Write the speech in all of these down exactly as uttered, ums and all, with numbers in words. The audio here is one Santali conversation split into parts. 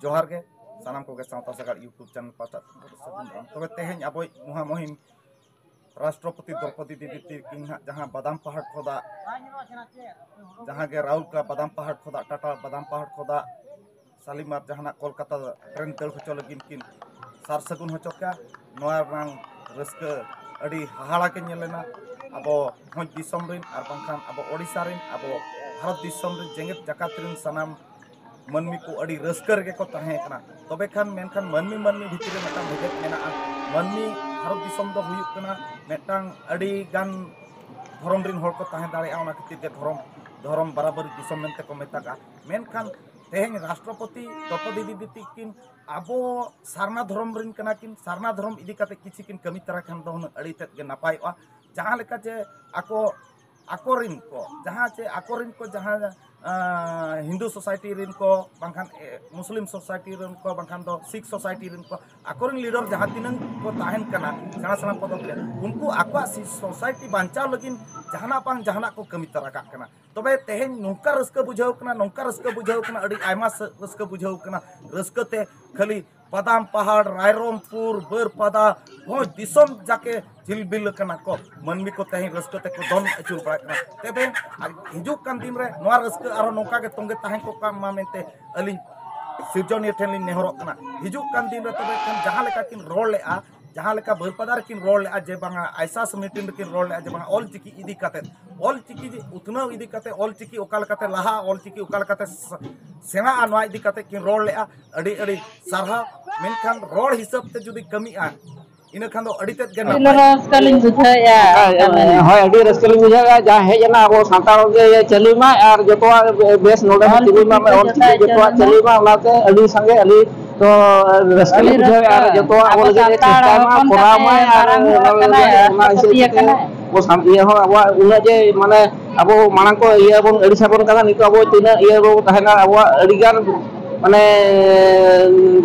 ᱡᱚᱦᱟᱨ ᱜᱮ ᱥᱟᱱᱟᱢ ᱠᱚᱜᱮ ᱥᱟᱶᱛᱟ ᱥᱟᱜᱟᱲ YouTube ᱪᱮᱱᱮᱞ ᱯᱟᱦᱴᱟ ᱥᱮᱫ ᱠᱷᱚᱱ ᱥᱟᱹᱜᱩᱱ ᱫᱟᱨᱟᱢ᱾ ᱛᱚᱵᱮ ᱛᱮᱦᱮᱧ ᱟᱵᱚᱭᱤᱡ ᱢᱚᱦᱟ ᱢᱩᱦᱤᱢ ᱨᱟᱥᱴᱨᱚᱯᱚᱛᱤ ᱫᱨᱚᱯᱚᱫᱤ ᱫᱮᱵᱤ ᱛᱤᱠᱤᱱ ᱦᱟᱸᱜ ᱡᱟᱦᱟᱸ ᱵᱟᱫᱟᱢ ᱯᱟᱦᱟᱲ ᱠᱷᱚᱫᱟᱜ, ᱡᱟᱦᱟᱸ ᱜᱮ ᱨᱟᱦᱩᱞ ᱠᱟ ᱵᱟᱫᱟᱢ ᱯᱟᱦᱟᱲ ᱠᱷᱚᱫᱟᱜ, ᱴᱟᱴᱟ ᱵᱟᱫᱟᱢ ᱯᱟᱦᱟᱲ ᱠᱷᱚᱫᱟᱜ, ᱥᱟᱞᱤᱢᱟᱨ ᱡᱟᱦᱟᱱᱟᱜ ᱠᱳᱞᱠᱟᱛᱟ ᱴᱨᱮᱱ ᱫᱟᱹᱲ ᱦᱚᱪᱚ ᱞᱟᱹᱜᱤᱫ ᱠᱤᱱ ᱥᱟᱨ ᱥᱟᱹᱜᱩᱱ ᱦᱚᱪᱚ ᱠᱮᱜᱼᱟ᱾ ᱱᱚᱣᱟ ᱨᱮᱱᱟᱝ ᱨᱟᱹᱥᱠᱟᱹ ᱟᱹᱰᱤ ᱦᱟᱦᱟᱲᱟ ᱜᱮ ᱧᱮᱞ ᱞᱮᱱᱟ᱾ ᱟᱵᱚ ᱵᱷᱚᱸᱡᱽ ᱫᱤᱥᱚᱢ ᱨᱮᱱ ᱟᱨ ᱵᱟᱝᱠᱷᱟᱱ ᱟᱵᱚ ᱳᱰᱤᱥᱟ ᱨᱮᱱ, ᱟᱵᱚ ᱵᱷᱟᱨᱚᱛ ᱫᱤᱥᱚᱢ ᱨᱮᱱ, ᱡᱮᱜᱮᱛ ᱡᱟᱠᱟᱛ ᱨᱮᱱ ᱥᱟᱱᱟᱢ ᱢᱟᱹᱱᱢᱤ ᱠᱚ ᱟᱹᱰᱤ ᱨᱟᱹᱥᱠᱟᱹ ᱨᱮᱜᱮ ᱠᱚ ᱛᱟᱦᱮᱸ ᱠᱟᱱᱟ᱾ ᱛᱚᱵᱮ ᱠᱷᱟᱱ ᱢᱮᱱᱠᱷᱟᱱ ᱢᱟᱹᱱᱢᱤ ᱢᱟᱹᱱᱢᱤ ᱵᱷᱤᱛᱤᱨ ᱨᱮ ᱢᱤᱫᱴᱟᱝ ᱵᱷᱮᱜᱮᱫ ᱢᱮᱱᱟᱜᱼᱟ᱾ ᱢᱟᱹᱱᱢᱤ ᱵᱷᱟᱨᱚᱛ ᱫᱤᱥᱚᱢ ᱫᱚ ᱦᱩᱭᱩᱜ ᱠᱟᱱᱟ ᱢᱤᱫᱴᱟᱝ ᱟᱹᱰᱤ ᱜᱟᱱ ᱫᱷᱚᱨᱚᱢ ᱨᱮᱱ ᱦᱚᱲ ᱠᱚ ᱛᱟᱦᱮᱸ ᱫᱟᱲᱮᱭᱟᱜᱼᱟ, ᱚᱱᱟ ᱠᱷᱟᱹᱛᱤᱨ ᱜᱮ ᱫᱷᱚᱨᱚᱢ ᱫᱷᱚᱨᱚᱢ ᱵᱟᱨᱟᱵᱟᱹᱨᱤ ᱫᱤᱥᱚᱢ ᱢᱮᱱᱛᱮ ᱠᱚ ᱢᱮᱛᱟᱜᱼᱟ᱾ ᱢᱮᱱᱠᱷᱟᱱ ᱛᱮᱦᱮᱧ ᱨᱟᱥᱴᱨᱚᱯᱚᱛᱤ ᱫᱨᱚᱯᱚᱫᱤ ᱫᱤᱫᱤ ᱛᱤᱠᱤᱱ ᱟᱵᱚ ᱥᱟᱨᱱᱟ ᱫᱷᱚᱨᱚᱢ ᱨᱮᱱ ᱠᱟᱱᱟ ᱠᱤᱱ, ᱥᱟᱨᱱᱟ ᱫᱷᱚᱨᱚᱢ ᱤᱫᱤ ᱠᱟᱛᱮ ᱠᱤᱪᱷᱤ ᱠᱤᱱ ᱠᱟᱹᱢᱤ ᱛᱟᱨᱟ ᱠᱷᱟᱱ ᱫᱚ ᱦᱩᱱᱟᱹᱝ ᱟᱹᱰᱤ ᱛᱮᱫ ᱜᱮ ᱱᱟᱯᱟᱭᱚᱜᱼᱟ᱾ ᱡᱟᱦᱟᱸ ᱞᱮᱠᱟ ᱡᱮ ᱟᱠᱚ ᱟᱠᱚᱨᱮᱱ ᱠᱚ ᱡᱟᱦᱟᱸ ᱪᱮ ᱟᱠᱚᱨᱮᱱ ᱠᱚ ᱡᱟᱦᱟᱸ ᱟᱸ, ᱦᱤᱱᱫᱩ ᱥᱳᱥᱟᱭᱴᱤ ᱨᱮᱱ ᱠᱚ ᱵᱟᱝᱠᱷᱟᱱ ᱮ, ᱢᱩᱥᱞᱤᱢ ᱥᱳᱥᱟᱭᱴᱤ ᱨᱮᱱ ᱠᱚ ᱵᱟᱝᱠᱷᱟᱱ ᱫᱚ ᱥᱤᱠᱷ ᱥᱳᱥᱟᱭᱴᱤ ᱨᱮᱱ ᱠᱚ ᱟᱠᱚᱨᱮᱱ ᱞᱤᱰᱟᱨ ᱡᱟᱦᱟᱸ ᱛᱤᱱᱟᱹᱝ ᱠᱚ ᱛᱟᱦᱮᱱ ᱠᱟᱱᱟ ᱥᱮᱬᱟ ᱥᱮᱬᱟ ᱯᱚᱫᱚᱵ ᱨᱮ, ᱩᱱᱠᱩ ᱟᱠᱚᱣᱟᱜ ᱥᱤ- ᱥᱳᱥᱟᱭᱴᱤ ᱵᱟᱧᱪᱟᱣ ᱞᱟᱹᱜᱤᱫ ᱡᱟᱦᱟᱱᱟᱜ ᱵᱟᱝ ᱡᱟᱦᱟᱱᱟᱜ ᱠᱚ ᱠᱟᱹᱢᱤ ᱛᱟᱨᱟ ᱠᱟᱜ ᱠᱟᱱᱟ᱾ ᱛᱚᱵᱮ ᱛᱮᱦᱮᱧ ᱱᱚᱝᱠᱟ ᱨᱟᱹᱥᱠᱟᱹ ᱵᱩᱡᱷᱟᱹᱣ ᱠᱟᱱᱟ, ᱱᱚᱝᱠᱟ ᱨᱟᱹᱥᱠᱟᱹ ᱵᱩᱡᱷᱟᱹᱣ ᱠᱟᱱᱟ, ᱟᱹᱰᱤ ᱟᱭᱢᱟ ᱥᱟᱹ- ᱨᱟᱹᱥᱠᱟᱹ ᱵᱩᱡᱷᱟᱹᱣ ᱠᱟᱱᱟ᱾ ᱨᱟᱹᱥᱠᱟᱹ ᱛᱮ ᱠᱷᱟᱹᱞᱤ ᱵᱟᱫᱟᱢ ᱯᱟᱦᱟᱲ, ᱨᱟᱭᱨᱚᱝᱯᱩᱨ, ᱵᱟᱹᱨᱯᱟᱫᱟ, ᱵᱷᱚᱸᱡᱽ ᱫᱤᱥᱚᱢ ᱡᱟᱠᱮ ᱡᱷᱤᱞᱵᱤᱞ ᱟᱠᱟᱱᱟ ᱠᱚ, ᱢᱟᱹᱱᱢᱤ ᱠᱚ ᱛᱮᱦᱮᱧ ᱨᱟᱹᱥᱠᱟᱹ ᱛᱮᱠᱚ ᱫᱚᱱ ᱟᱹᱪᱩᱨ ᱵᱟᱲᱟᱜ ᱠᱟᱱᱟ᱾ ᱛᱮᱵᱮ ᱟᱨ ᱦᱤᱡᱩᱜ ᱠᱟᱱ ᱫᱤᱱ ᱨᱮ ᱱᱚᱣᱟ ᱨᱟᱹᱥᱠᱟᱹ ᱟᱨᱦᱚᱸ ᱱᱚᱝᱠᱟ ᱜᱮ ᱛᱚᱸᱜᱮ ᱛᱟᱦᱮᱸ ᱠᱚᱜ ᱠᱟᱜ ᱢᱟ ᱢᱮᱱᱛᱮ ᱟᱹᱞᱤᱧ ᱥᱤᱨᱡᱚᱱᱤᱭᱟᱹ ᱴᱷᱮᱱ ᱞᱤᱧ ᱱᱮᱦᱚᱨᱚᱜ ᱠᱟᱱᱟ᱾ ᱦᱤᱡᱩᱜ ᱠᱟᱱ ᱫᱤᱱ ᱨᱮ ᱛᱚᱵᱮ ᱠᱷᱟᱱ ᱡᱟᱦᱟᱸ ᱞᱮᱠᱟ ᱠᱤᱱ ᱨᱚᱲ ᱞᱮᱜᱼᱟ, ᱡᱟᱦᱟᱸ ᱞᱮᱠᱟ ᱵᱟᱹᱨᱯᱟᱫᱟ ᱨᱮᱠᱤᱱ ᱨᱚᱲ ᱞᱮᱜᱼᱟ ᱡᱮ ᱵᱟᱝᱟ, ᱟᱭᱥᱟᱥ ᱢᱤᱴᱤᱝ ᱨᱮᱠᱤᱱ ᱨᱚᱲ ᱞᱮᱜᱼᱟ ᱡᱮ ᱵᱟᱝᱟ, ᱚᱞ ᱪᱤᱠᱤ ᱤᱫᱤ ᱠᱟᱛᱮᱫ, ᱚᱞ ᱪᱤᱠᱤ ᱩᱛᱱᱟᱹᱣ ᱤᱫᱤ ᱠᱟᱛᱮᱫ, ᱚᱞ ᱪᱤᱠᱤ ᱚᱠᱟ ᱞᱮᱠᱟᱛᱮ ᱞᱟᱦᱟᱜᱼᱟ, ᱚᱞ ᱪᱤᱠᱤ ᱚᱠᱟ ᱞᱮᱠᱟᱛᱮ ᱥᱮ- ᱥᱮᱬᱟᱜᱼᱟ, ᱱᱚᱣᱟ ᱤᱫᱤ ᱠᱟᱛᱮᱫ ᱠᱤᱱ ᱨᱚᱲ ᱞᱮᱜᱼᱟ᱾ ᱟᱹᱰᱤ ᱟᱹᱰᱤ ᱥᱟᱨᱦᱟᱣ᱾ ᱢᱮᱱᱠᱷᱟᱱ ᱨᱚᱲ ᱦᱤᱥᱟᱹᱵ ᱛᱮ ᱡᱩᱫᱤ ᱠᱟᱹᱢᱤᱜᱼᱟ, ᱤᱱᱟᱹ ᱠᱷᱟᱱ ᱫᱚ ᱟᱹᱰᱤ ᱛᱮᱫ ᱜᱮ ᱟᱹᱰᱤ ᱱᱟᱯᱟᱭ᱾ ᱨᱟᱹᱥᱠᱟᱹ ᱞᱤᱧ ᱵᱩᱡᱷᱟᱹᱣᱮᱫᱼᱟ᱾ ᱦᱳᱭ, ᱦᱳᱭ, ᱟᱹᱰᱤ ᱨᱟᱹᱥᱠᱟᱹ ᱞᱤᱧ ᱵᱩᱡᱷᱟᱹᱣᱮᱫᱼᱟ᱾ ᱡᱟᱦᱟᱸ ᱦᱮᱡ ᱮᱱᱟ ᱟᱵᱚ ᱥᱟᱱᱛᱟᱲ ᱜᱮ ᱪᱟᱹᱞᱩᱭ ᱢᱟ ᱟᱨ ᱡᱚᱛᱚᱣᱟᱜ ᱵᱮᱥ ᱱᱚᱰᱮ ᱦᱚᱸ ᱚᱞ ᱪᱟᱹᱞᱩᱭ ᱢᱟ, ᱪᱤᱠᱤ ᱚᱞ ᱪᱤᱠᱤ ᱡᱚᱛᱚᱣᱟᱜ ᱪᱟᱹᱞᱩᱭ ᱢᱟ᱾ ᱚᱱᱟᱛᱮ ᱟᱹᱰᱤ ᱥᱟᱸᱜᱮ ᱟᱹᱰᱤ ᱛᱚ ᱨᱟᱹᱥᱠᱟᱹ ᱞᱮ ᱟᱹᱰᱤ ᱵᱩᱡᱷᱟᱹᱣᱮᱫᱼᱟ᱾ ᱟᱨ ᱨᱟᱹᱥᱠᱟᱹ᱾ ᱡᱚᱛᱚᱣᱟᱜ ᱟᱵᱚ ᱵᱚᱞᱮ ᱜᱮ ᱥᱟᱱᱛᱟᱲ ᱪᱮᱥᱴᱟᱭ ᱢᱟ, ᱦᱚᱯᱚᱱ ᱠᱚᱨᱟᱣ ᱠᱟᱱᱟᱭ, ᱢᱟᱭ ᱟᱨ ᱢᱟᱨᱟᱝ ᱦᱚᱲ ᱚᱱᱟ ᱠᱟᱱᱟᱭ, ᱚᱱᱟ ᱦᱤᱥᱟᱹᱵ ᱨᱟᱥᱴᱨᱚᱯᱚᱛᱤ ᱛᱮ ᱠᱟᱱᱟᱭ᱾ ᱟᱵᱚ ᱥᱟᱱ- ᱤᱭᱟᱹ ᱦᱚᱸ ᱟᱵᱚᱣᱟᱜ ᱩᱱᱟᱹᱜ ᱡᱮ ᱢᱟᱱᱮ ᱟᱵᱚ ᱢᱟᱲᱟᱝ ᱠᱚ ᱤᱭᱟᱹ ᱵᱚᱱ ᱟᱹᱲᱤᱥ ᱟᱵᱚᱱ ᱠᱟᱱᱟ, ᱱᱤᱛᱚᱜ ᱟᱵᱚ ᱛᱤᱱᱟᱹᱜ ᱤᱭᱟᱹ ᱵᱚᱱ ᱛᱟᱦᱮᱱᱟ, ᱟᱵᱚᱣᱟᱜ ᱟᱹᱰᱤ ᱜᱟᱱ ᱢᱟᱱᱮ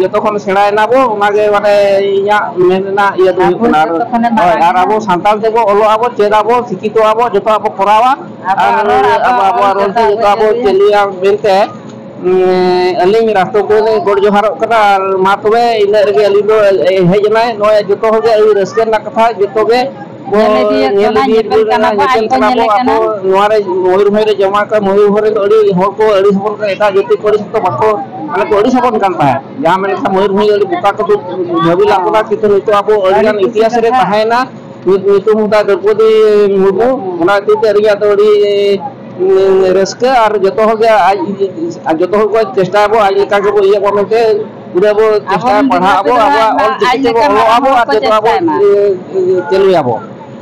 ᱡᱚᱛᱚ ᱠᱷᱚᱱ ᱥᱮᱬᱟᱭᱮᱱᱟ ᱵᱚ, ᱚᱱᱟᱜᱮ ᱢᱟᱱᱮ ᱤᱧᱟᱹᱜ ᱢᱮᱱ ᱨᱮᱱᱟᱜ ᱤᱭᱟᱹ ᱫᱚ ᱦᱩᱭᱩᱜ ᱟᱵᱚ ᱠᱟᱱᱟ᱾ ᱟᱨ ᱡᱚᱛᱚ ᱠᱷᱚᱱᱮ ᱦᱳᱭ, ᱢᱟᱨᱟᱝ ᱟᱨ ᱟᱵᱚ ᱮᱱᱟ᱾ ᱥᱟᱱᱛᱟᱲ ᱛᱮᱵᱚ ᱚᱞᱚᱜ ᱟᱵᱚ, ᱪᱮᱫ ᱟᱵᱚ, ᱥᱤᱠᱠᱷᱤᱛᱚ ᱟᱵᱚ, ᱡᱚᱛᱚᱣᱟᱜ ᱵᱚ ᱠᱚᱨᱟᱣᱟ᱾ ᱟᱵᱚᱣᱟᱜ ᱟᱨ ᱨᱚᱲ, ᱟᱵᱚ, ᱟᱵᱚᱣᱟᱜ ᱟᱵᱚᱣᱟᱜ ᱨᱚᱲ ᱛᱮ ᱡᱚᱛᱚᱣᱟᱜ ᱡᱚᱛᱚᱣᱟᱜ ᱵᱚ ᱟᱹᱭᱫᱟᱹᱨᱤᱭᱟ᱾ ᱪᱟᱹᱞᱩᱭᱟ ᱢᱮᱱᱛᱮ ᱟᱹᱞᱤᱧ ᱨᱟᱥᱛᱟ ᱠᱚᱨᱮ ᱞᱤᱧ ᱜᱚᱰ ᱡᱚᱦᱟᱨᱚᱜ ᱠᱟᱱᱟ᱾ ᱟᱨ ᱢᱟ ᱛᱚᱵᱮ, ᱤᱱᱟᱹᱜ ᱨᱮᱜᱮ ᱟᱹᱞᱤᱧ ᱫᱚ ᱦᱮᱡ ᱮᱱᱟᱭ᱾ ᱱᱚᱜᱼᱚᱭ ᱡᱚᱛᱚ ᱦᱚᱲ ᱜᱮ ᱟᱹᱰᱤ ᱨᱟᱹᱥᱠᱟᱹ ᱨᱮᱱᱟᱜ ᱠᱟᱛᱷᱟ, ᱡᱚᱛᱚ ᱜᱮ ᱵᱚ ᱧᱮᱞ ᱤᱫᱤᱭᱮᱫ ᱧᱮᱞ ᱠᱟᱱᱟ, ᱤᱫᱤᱭᱮᱫ ᱧᱮᱯᱮᱞ ᱠᱟᱱᱟ ᱵᱚᱱ, ᱠᱟᱱᱟ, ᱟᱡ ᱧᱮᱯᱮᱞ ᱠᱚ ᱠᱟᱱᱟ ᱧᱮᱞᱮ ᱵᱚ᱾ ᱠᱟᱱᱟ᱾ ᱟᱵᱚ ᱱᱚᱣᱟ ᱨᱮ ᱢᱚᱭᱩᱨᱵᱷᱚᱸᱡᱽ ᱨᱮ ᱡᱚᱢᱟ ᱠᱚ, ᱢᱚᱭᱩᱨᱵᱷᱚᱸᱡᱽ ᱨᱮ ᱫᱚ ᱟᱹᱰᱤ ᱦᱚᱲ ᱠᱚ ᱟᱹᱰᱤ ᱦᱚᱯᱚᱱ ᱠᱚ, ᱮᱴᱟᱜ ᱡᱟᱹᱛᱤ ᱠᱚ ᱟᱹᱰᱤ ᱥᱚᱠᱛᱚ ᱵᱟᱠᱚ, ᱢᱟᱱᱮ ᱠᱚ ᱟᱹᱰᱤ ᱥᱟᱵᱚᱱ ᱠᱟᱱ ᱛᱟᱦᱮᱸᱫ᱾ ᱡᱟᱦᱟᱸ ᱢᱮᱱ ᱞᱮᱠᱷᱟᱱ ᱢᱚᱭᱩᱨᱵᱷᱚᱸᱡᱽ ᱟᱹᱰᱤ ᱵᱚᱠᱟ ᱠᱚ ᱵᱷᱟᱹᱵᱤ ᱞᱟᱜ ᱵᱚᱱᱟ, ᱠᱤᱱᱛᱩ ᱱᱤᱛᱚᱜ ᱟᱵᱚ ᱟᱹᱰᱤ ᱟᱹᱰᱤᱜᱟᱱ ᱠᱩᱥᱤ ᱤᱛᱤᱦᱟᱥ ᱨᱮ ᱠᱟᱛᱷᱟ᱾ ᱛᱟᱦᱮᱸᱭᱮᱱᱟ᱾ ᱧᱩ-, ᱧᱩᱛᱩᱢ ᱛᱟᱭ ᱫᱨᱚᱯᱚᱫᱤ ᱢᱩᱨᱢᱩ, ᱚᱱᱟ ᱠᱷᱟᱹᱛᱤᱨ ᱛᱮ ᱟᱹᱞᱤᱧᱟᱜ ᱫᱚ ᱟᱹᱰᱤ, ᱩᱸ, ᱨᱟᱹᱥᱠᱟᱹ᱾ ᱟᱨ ᱡᱚᱛᱚ ᱦᱚᱲ ᱜᱮ ᱟᱡ, ᱟᱨ ᱡᱚᱛᱚ ᱦᱚᱲ ᱠᱚ ᱪᱮᱥᱴᱟᱭᱟᱵᱚ ᱟᱡ ᱞᱮᱠᱟ ᱜᱮᱵᱚ ᱤᱭᱟᱹ ᱠᱚ ᱢᱮᱱᱛᱮ, ᱯᱩᱨᱟᱹ ᱵᱚ ᱟᱵᱚ ᱪᱮᱥᱴᱟᱭᱟ, ᱨᱮᱱ ᱜᱤᱫᱽᱨᱟᱹ ᱯᱟᱲᱦᱟᱜ ᱟᱵᱚ, ᱯᱤᱫᱽᱨᱟᱹ ᱟᱵᱚᱣᱟᱜ ᱟᱭᱢᱟ ᱚᱞ ᱟᱡ ᱪᱤᱠᱤ ᱛᱮᱵᱚ ᱞᱮᱠᱟ ᱚᱞᱚᱜ ᱢᱟᱨᱟᱝ ᱟᱵᱚ, ᱦᱚᱲ ᱟᱨ ᱠᱚ ᱡᱚᱛᱚ ᱟᱵᱚ, ᱪᱮᱥᱴᱟᱭ ᱢᱟ᱾ ᱮ, ᱮ, ᱪᱟᱹᱞᱩᱭᱟᱵᱚ᱾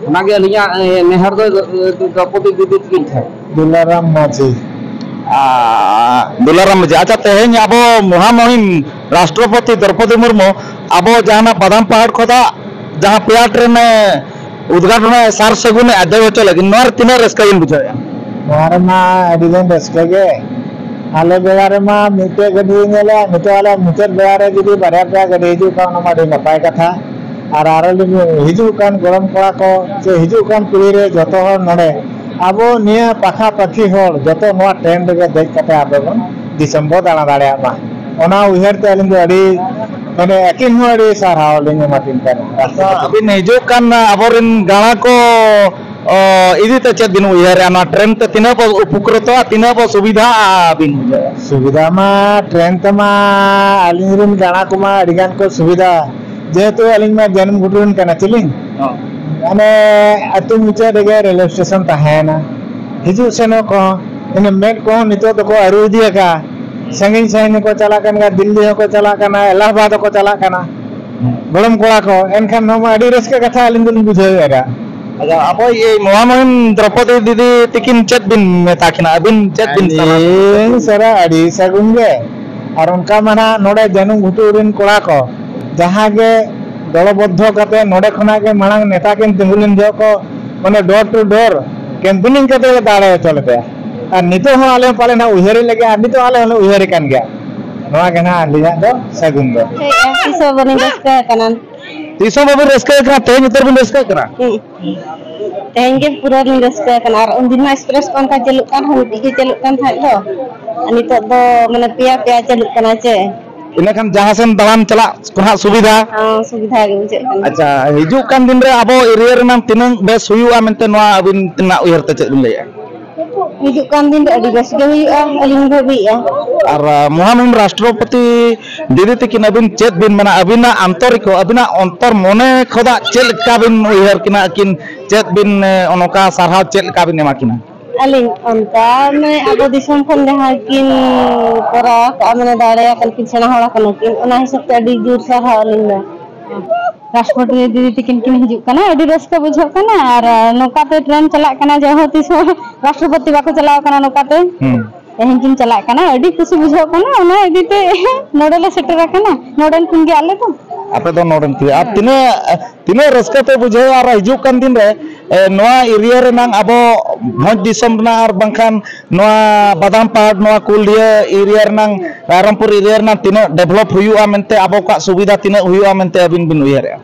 ᱚᱱᱟᱜᱮ ᱟᱹᱞᱤᱧᱟᱜ, ᱮ, ᱱᱮᱦᱚᱨ ᱫᱚ, ᱫᱚ, ᱫᱚ, ᱫᱨᱚᱯᱚᱫᱤ ᱫᱤᱫᱤ ᱛᱟᱹᱠᱤᱱ ᱴᱷᱮᱱ᱾ ᱫᱩᱞᱟᱨᱟᱢ ᱢᱟᱹᱡᱷᱤ᱾ ᱟ, ᱫᱩᱞᱟᱨᱟᱢ ᱢᱟᱹᱡᱷᱤ, ᱟᱪᱪᱷᱟ, ᱛᱮᱦᱮᱧ ᱟᱵᱚ ᱢᱚᱦᱟᱢᱚᱦᱤᱢ ᱨᱟᱥᱴᱨᱚᱯᱚᱛᱤ ᱫᱨᱚᱯᱚᱫᱤ ᱢᱩᱨᱢᱩ ᱟᱵᱚ ᱡᱟᱦᱟᱱᱟᱜ ᱵᱟᱫᱟᱢ ᱯᱟᱦᱟᱲ ᱠᱷᱚᱱᱟᱜ ᱡᱟᱦᱟᱸ ᱯᱮᱭᱟ ᱴᱨᱮᱱ ᱮ ᱩᱫᱽᱜᱷᱟᱴᱚᱱ ᱮ ᱥᱟᱨ ᱥᱟᱹᱜᱩᱱ ᱮ ᱟᱫᱮᱨ ᱦᱚᱪᱚ ᱞᱟᱹᱜᱤᱫ, ᱱᱚᱣᱟ ᱨᱮ ᱛᱤᱱᱟᱹᱜ ᱨᱟᱹᱥᱠᱟᱹ ᱵᱤᱱ ᱵᱩᱡᱷᱟᱹᱣᱮᱫᱼᱟ? ᱱᱚᱣᱟ ᱨᱮᱢᱟ ᱟᱹᱰᱤ ᱜᱟᱱ ᱨᱟᱹᱥᱠᱟᱹ ᱜᱮ᱾ ᱟᱞᱮ ᱵᱮᱲᱟ ᱨᱮᱢᱟ ᱢᱤᱫᱴᱮᱡ ᱜᱟᱹᱰᱤ ᱧᱮᱞᱟ, ᱱᱤᱛᱚᱜ ᱟᱞᱮ ᱢᱩᱪᱟᱹᱫ ᱵᱮᱲᱟ ᱨᱮ ᱡᱩᱫᱤ ᱵᱟᱨᱭᱟ ᱯᱮᱭᱟ ᱜᱟᱹᱰᱤ ᱦᱤᱡᱩᱜ ᱠᱷᱟᱱ, ᱚᱱᱟ ᱢᱟ ᱟᱹᱰᱤ ᱱᱟᱯᱟᱭ ᱠᱟᱛᱷᱟ᱾ ᱟᱨ ᱟᱨᱚ ᱡᱩᱫᱤ ᱦᱤᱡᱩᱜ ᱠᱟᱱ ᱜᱚᱲᱚᱢ ᱠᱚᱲᱟ ᱠᱚ ᱥᱮ ᱦᱤᱡᱩᱜ ᱠᱟᱱ ᱯᱤᱲᱦᱤ ᱨᱮ ᱡᱚᱛᱚ ᱦᱚᱲ ᱱᱚᱰᱮ ᱟᱵᱚ ᱱᱤᱭᱟᱹ ᱯᱟᱠᱷᱟ ᱯᱟᱹᱠᱷᱤ ᱦᱚᱲ ᱡᱚᱛᱚ ᱱᱚᱣᱟ ᱴᱨᱮᱱ ᱨᱮᱜᱮ ᱫᱮᱡ ᱠᱟᱛᱮ ᱟᱵᱚ ᱵᱚᱱ ᱫᱤᱥᱚᱢ ᱵᱚ ᱫᱟᱬᱟ ᱫᱟᱲᱮᱭᱟᱜ ᱢᱟ, ᱚᱱᱟ ᱩᱭᱦᱟᱹᱨ ᱛᱮ ᱟᱹᱞᱤᱧ ᱫᱚ ᱟᱹᱰᱤ, ᱢᱟᱱᱮ, ᱟᱹᱠᱤᱱ ᱦᱚᱸ ᱟᱹᱰᱤ ᱥᱟᱨᱦᱟᱣ ᱞᱤᱧ ᱮᱢᱟ ᱠᱤᱱ ᱠᱟᱱᱟ᱾ ᱟᱪᱪᱷᱟ, ᱟᱹᱵᱤᱱ ᱦᱤᱡᱩᱜ ᱠᱟᱱ ᱟᱵᱚᱨᱮᱱ ᱜᱟᱬᱟ ᱠᱚ, ᱚ, ᱤᱫᱤ ᱛᱮ ᱪᱮᱫ ᱵᱤᱱ ᱩᱭᱦᱟᱹᱨᱮᱜᱼᱟ? ᱱᱚᱣᱟ ᱴᱨᱮᱱ ᱛᱮ ᱛᱤᱱᱟᱹᱜ ᱵᱚ ᱩᱯᱚᱠᱨᱤᱛᱚᱜᱼᱟ, ᱛᱤᱱᱟᱹᱜ ᱵᱚ ᱥᱩᱵᱤᱫᱷᱟᱜᱼᱟ ᱵᱤᱱ ᱵᱩᱡᱷᱟᱹᱣᱟ? ᱥᱩᱵᱤᱫᱷᱟ ᱢᱟ ᱴᱨᱮᱱ ᱛᱮᱢᱟ ᱟᱹᱞᱤᱧ ᱨᱮᱱ ᱜᱟᱬᱟ ᱠᱚᱢᱟ ᱟᱹᱰᱤ ᱜᱟᱱ ᱠᱚ ᱥᱩᱵᱤᱫᱷᱟ, ᱡᱮᱦᱮᱛᱩ ᱟᱹᱞᱤᱧ ᱢᱟ ᱡᱟᱹᱱᱩᱢ ᱜᱷᱩᱴᱩ ᱨᱮᱱ ᱠᱟᱱᱟ ᱪᱮᱞᱤᱧ᱾ ᱦᱚᱸ᱾ ᱢᱟᱱᱮ, ᱟᱹᱛᱩ ᱢᱩᱪᱟᱹᱫ ᱨᱮᱜᱮ ᱨᱮᱞᱣᱮ ᱥᱴᱮᱥᱚᱱ ᱛᱟᱦᱮᱸᱭᱮᱱᱟ, ᱦᱤᱡᱩᱜ ᱥᱮᱱᱚᱜ ᱠᱚᱦᱚᱸ, ᱤᱱᱟᱹ ᱢᱮᱫ ᱠᱚᱦᱚᱸ ᱱᱤᱛᱚᱜ ᱫᱚᱠᱚ ᱟᱹᱨᱩ ᱤᱫᱤ ᱟᱠᱟᱫᱼᱟ᱾ ᱥᱟᱺᱜᱤᱧ ᱥᱟᱺᱜᱤᱧ ᱦᱚᱸᱠᱚ ᱪᱟᱞᱟᱜ ᱠᱟᱱ ᱜᱮᱭᱟ, ᱫᱤᱞᱞᱤ ᱦᱚᱸᱠᱚ ᱪᱟᱞᱟᱜ ᱠᱟᱱᱟ, ᱮᱞᱟᱦᱟᱵᱟᱫᱽ ᱦᱚᱸᱠᱚ ᱪᱟᱞᱟᱜ ᱠᱟᱱᱟ᱾ ᱜᱚᱲᱚᱢ ᱠᱚᱲᱟ ᱠᱚ, ᱮᱱᱠᱷᱟᱱ ᱱᱚᱣᱟ ᱢᱟ ᱟᱹᱰᱤ ᱨᱟᱹᱥᱠᱟᱹ ᱠᱟᱛᱷᱟ ᱟᱹᱞᱤᱧ ᱫᱚᱞᱤᱧ ᱵᱩᱡᱷᱟᱹᱣᱮᱫᱼᱟ᱾ ᱟᱪᱪᱷᱟ, ᱟᱵᱚ ᱤᱭᱟᱹ ᱢᱚᱦᱟᱢᱚᱦᱤᱢ ᱫᱨᱚᱯᱚᱫᱤ ᱫᱤᱫᱤ ᱛᱤᱠᱤᱱ ᱪᱮᱫ ᱵᱤᱱ ᱢᱮᱛᱟ ᱠᱤᱱᱟ? ᱟᱹᱵᱤᱱ ᱪᱮᱫ ᱵᱤᱱ ᱥᱟᱞᱦᱟ? ᱟᱹᱞᱤᱧ ᱥᱟᱨᱟ ᱟᱹᱰᱤ ᱥᱟᱹᱜᱩᱱ ᱜᱮ᱾ ᱟᱨ ᱚᱱᱠᱟ ᱢᱟ ᱱᱟᱦᱟᱜ ᱱᱚᱰᱮ ᱡᱟᱹᱱᱩᱢ ᱜᱷᱩᱴᱩ ᱨᱮᱱ ᱠᱚᱲᱟ ᱠᱚ ᱡᱟᱦᱟᱸ ᱜᱮ ᱫᱚᱞᱚᱵᱚᱫᱽᱫᱷᱚ ᱠᱟᱛᱮ ᱱᱚᱰᱮ ᱠᱷᱚᱱᱟᱜ ᱜᱮ ᱢᱟᱲᱟᱝ ᱱᱮᱛᱟ ᱠᱤᱱ ᱛᱤᱸᱜᱩ ᱞᱮᱱ ᱡᱚᱦᱚᱜ ᱠᱚ, ᱢᱟᱱᱮ, door to door campaigning ᱠᱟᱛᱮ ᱞᱮ ᱫᱟᱲᱮ ᱦᱚᱪᱚ ᱞᱮᱫᱮᱭᱟ᱾ ᱟᱨ ᱱᱤᱛᱚᱜ ᱦᱚᱸ ᱟᱞᱮ ᱦᱚᱸ ᱯᱟᱞᱮ ᱱᱟᱦᱟᱜ ᱩᱭᱦᱟᱹᱨᱮ ᱞᱟᱹᱜᱤᱫ, ᱟᱨ ᱱᱤᱛᱚᱜ ᱟᱞᱮ ᱦᱚᱸᱞᱮ ᱩᱭᱦᱟᱹᱨᱮ ᱠᱟᱱ ᱜᱮᱭᱟ᱾ ᱱᱚᱣᱟ ᱜᱮ ᱱᱟᱦᱟᱜ ᱟᱹᱞᱤᱧᱟᱜ ᱫᱚ ᱥᱟᱹᱜᱩᱱ ᱫᱚ᱾ ᱦᱮᱸ, ᱛᱤᱥ ᱦᱚᱸ ᱵᱟᱹᱞᱤᱧ ᱨᱟᱹᱥᱠᱟᱹ ᱟᱠᱟᱱᱟ᱾ ᱛᱤᱥ ᱦᱚᱸ ᱵᱟᱵᱤᱱ ᱨᱟᱹᱥᱠᱟᱹ ᱟᱠᱟᱱᱟ, ᱛᱮᱦᱮᱧ ᱩᱛᱟᱹᱨ ᱵᱤᱱ ᱨᱟᱹᱥᱠᱟᱹᱜ ᱠᱟᱱᱟ? ᱦᱩᱸ᱾ ᱛᱮᱦᱮᱧ ᱜᱮ ᱯᱩᱨᱟᱹ ᱞᱤᱧ ᱨᱟᱹᱥᱠᱟᱹ ᱟᱠᱟᱱᱟ᱾ ᱟᱨ ᱩᱱᱫᱤᱱ ᱢᱟ ᱮᱠᱥᱯᱨᱮᱥ ᱠᱚ ᱚᱱᱠᱟ ᱪᱟᱹᱞᱩᱜ ᱠᱟᱱ ᱨᱮᱦᱚᱸ, ᱢᱤᱫᱴᱤᱡ ᱜᱮ ᱪᱟᱹᱞᱩᱜ ᱠᱟᱱ ᱛᱟᱦᱮᱸᱫ ᱫᱚ, ᱟᱨ ᱱᱤᱛᱚᱜ ᱫᱚ ᱢᱟᱱᱮ ᱯᱮᱭᱟ ᱯᱮᱭᱟ ᱪᱟᱹᱞᱩᱜ ᱠᱟᱱᱟ ᱪᱮ᱾ ᱤᱱᱟᱹᱠᱷᱟᱱ ᱡᱟᱦᱟᱸ ᱥᱮᱱ ᱫᱟᱬᱟᱱ ᱪᱟᱞᱟᱜ ᱠᱚ ᱱᱟᱦᱟᱜ ᱥᱩᱵᱤᱫᱷᱟ᱾ ᱦᱚᱸ, ᱥᱩᱵᱤᱫᱷᱟ ᱜᱮ ᱵᱩᱡᱷᱟᱹᱜ ᱠᱟᱱᱟ᱾ ᱟᱪᱪᱷᱟ, ᱦᱤᱡᱩᱜ ᱠᱟᱱ ᱫᱤᱱ ᱨᱮ ᱟᱵᱚ ᱮᱨᱤᱭᱟ ᱨᱮᱱᱟᱜ ᱛᱤᱱᱟᱹᱝ ᱵᱮᱥ ᱦᱩᱭᱩᱜᱼᱟ ᱢᱮᱱᱛᱮ ᱱᱚᱣᱟ ᱟᱹᱵᱤᱱ ᱛᱤᱱᱟᱹᱜ ᱩᱭᱦᱟᱹᱨ ᱛᱮ ᱪᱮᱫ ᱵᱤᱱ ᱞᱟᱹᱭᱮᱫᱼᱟ? ᱦᱤᱡᱩᱜ ᱠᱟᱱ ᱫᱤᱱ ᱨᱮ ᱟᱹᱰᱤ ᱵᱮᱥ ᱜᱮ ᱦᱩᱭᱩᱜᱼᱟ, ᱟᱹᱞᱤᱧ ᱵᱷᱟᱹᱵᱤᱭᱮᱫᱼᱟ᱾ ᱟᱨ ᱢᱚᱦᱟᱢᱩᱦᱤᱢ ᱨᱟᱥᱴᱨᱚᱯᱚᱛᱤ ᱫᱤᱫᱤ ᱛᱟᱹᱠᱤᱱ ᱟᱹᱵᱤᱱ ᱪᱮᱫ ᱵᱤᱱ ᱢᱮᱱᱟ? ᱟᱹᱵᱤᱱᱟᱜ ᱟᱱᱛᱚᱨᱤᱠᱚ, ᱟᱹᱵᱤᱱᱟᱜ ᱚᱱᱛᱚᱨ ᱢᱚᱱᱮ ᱠᱷᱚᱱᱟᱜ ᱪᱮᱫ ᱞᱮᱠᱟ ᱵᱤᱱ ᱩᱭᱦᱟᱹᱨ ᱠᱤᱱᱟ? ᱟᱹᱠᱤᱱ ᱪᱮᱫ ᱵᱤᱱ, ᱮ, ᱚᱱᱠᱟ ᱥᱟᱨᱦᱟᱣ ᱪᱮᱫ ᱞᱮᱠᱟ ᱵᱤᱱ ᱮᱢᱟ ᱠᱤᱱᱟ? ᱟᱹᱞᱤᱧ ᱚᱱᱠᱟ ᱢᱟᱱᱮ ᱟᱵᱚ ᱫᱤᱥᱚᱢ ᱠᱷᱚᱱ ᱡᱟᱦᱟᱸ ᱠᱤᱱ ᱠᱚᱨᱟᱣ ᱟᱠᱟᱫᱼᱟ, ᱢᱟᱱᱮ ᱫᱟᱲᱮᱭᱟᱠᱟᱱ ᱠᱤᱱ, ᱥᱮᱬᱟ ᱦᱚᱲ ᱟᱠᱟᱱᱟ ᱠᱤᱱ, ᱚᱱᱟ ᱦᱤᱥᱟᱹᱵ ᱛᱮ ᱟᱹᱰᱤ ᱡᱳᱨ ᱥᱟᱨᱦᱟᱣ ᱟᱹᱞᱤᱧ ᱫᱚ᱾ ᱨᱟᱥᱴᱨᱚᱯᱚᱛᱤ ᱫᱤᱫᱤ ᱛᱟᱹᱠᱤᱱ ᱠᱤᱱ ᱦᱤᱡᱩᱜ ᱠᱟᱱᱟ, ᱟᱹᱰᱤ ᱨᱟᱹᱥᱠᱟᱹ ᱵᱩᱡᱷᱟᱹᱜ ᱠᱟᱱᱟ᱾ ᱟᱨ ᱱᱚᱝᱠᱟ ᱛᱮ ᱴᱨᱮᱱᱰ ᱪᱟᱞᱟᱜ ᱠᱟᱱᱟ ᱡᱮ ᱦᱚᱸ ᱛᱤᱥ ᱦᱚᱸ ᱨᱟᱥᱴᱨᱚᱯᱚᱛᱤ ᱵᱟᱠᱚ ᱪᱟᱞᱟᱣ ᱠᱟᱱᱟ ᱱᱚᱝᱠᱟ ᱛᱮ᱾ ᱦᱩᱸ᱾ ᱛᱮᱦᱮᱧ ᱠᱤᱱ ᱪᱟᱞᱟᱜ ᱠᱟᱱᱟ, ᱟᱹᱰᱤ ᱠᱩᱥᱤ ᱵᱩᱡᱷᱟᱹᱜ ᱠᱟᱱᱟ᱾ ᱚᱱᱟ ᱤᱫᱤ ᱛᱮ ᱱᱚᱰᱮ ᱞᱮ ᱥᱮᱴᱮᱨ ᱟᱠᱟᱱᱟ, ᱱᱚᱰᱮᱱ ᱠᱤᱱ ᱜᱮ ᱟᱞᱮ ᱫᱚ᱾ ᱟᱯᱮ ᱫᱚ ᱱᱚᱰᱮᱱ ᱠᱤᱱ᱾ ᱟᱨ ᱦᱮᱸ᱾ ᱛᱤᱱᱟᱹᱜ, ᱛᱤᱱᱟᱹᱜ ᱨᱟᱹᱥᱠᱟᱹ ᱯᱮ ᱵᱩᱡᱷᱟᱹᱣᱟ ᱟᱨ ᱦᱤᱡᱩᱜ ᱠᱟᱱ ᱫᱤᱱ ᱨᱮ, ᱮ, ᱱᱚᱣᱟ ᱮᱨᱤᱭᱟ ᱨᱮᱱᱟᱝ ᱟᱵᱚ ᱵᱷᱚᱸᱡᱽ ᱫᱤᱥᱚᱢ ᱨᱮᱱᱟᱜ ᱟᱨ ᱵᱟᱝᱠᱷᱟᱱ ᱱᱚᱣᱟ ᱵᱟᱫᱟᱢ ᱯᱟᱦᱟᱲ, ᱱᱚᱣᱟ ᱠᱩᱞᱰᱤᱦᱟᱹ ᱮᱨᱤᱭᱟ ᱨᱮᱱᱟᱝ, ᱨᱟᱭᱨᱚᱝᱯᱩᱨ ᱮᱨᱤᱭᱟ ᱨᱮᱱᱟᱝ ᱛᱤᱱᱟᱹᱜ ᱰᱮᱵᱷᱞᱚᱯ ᱦᱩᱭᱩᱜᱼᱟ ᱢᱮᱱᱛᱮ, ᱟᱵᱚ ᱠᱚᱣᱟᱜ ᱥᱩᱵᱤᱫᱷᱟ ᱛᱤᱱᱟᱹᱜ ᱦᱩᱭᱩᱜᱼᱟ ᱢᱮᱱᱛᱮ ᱟᱹᱵᱤᱱ ᱵᱤᱱ ᱩᱭᱦᱟᱹᱨᱮᱜᱼᱟ?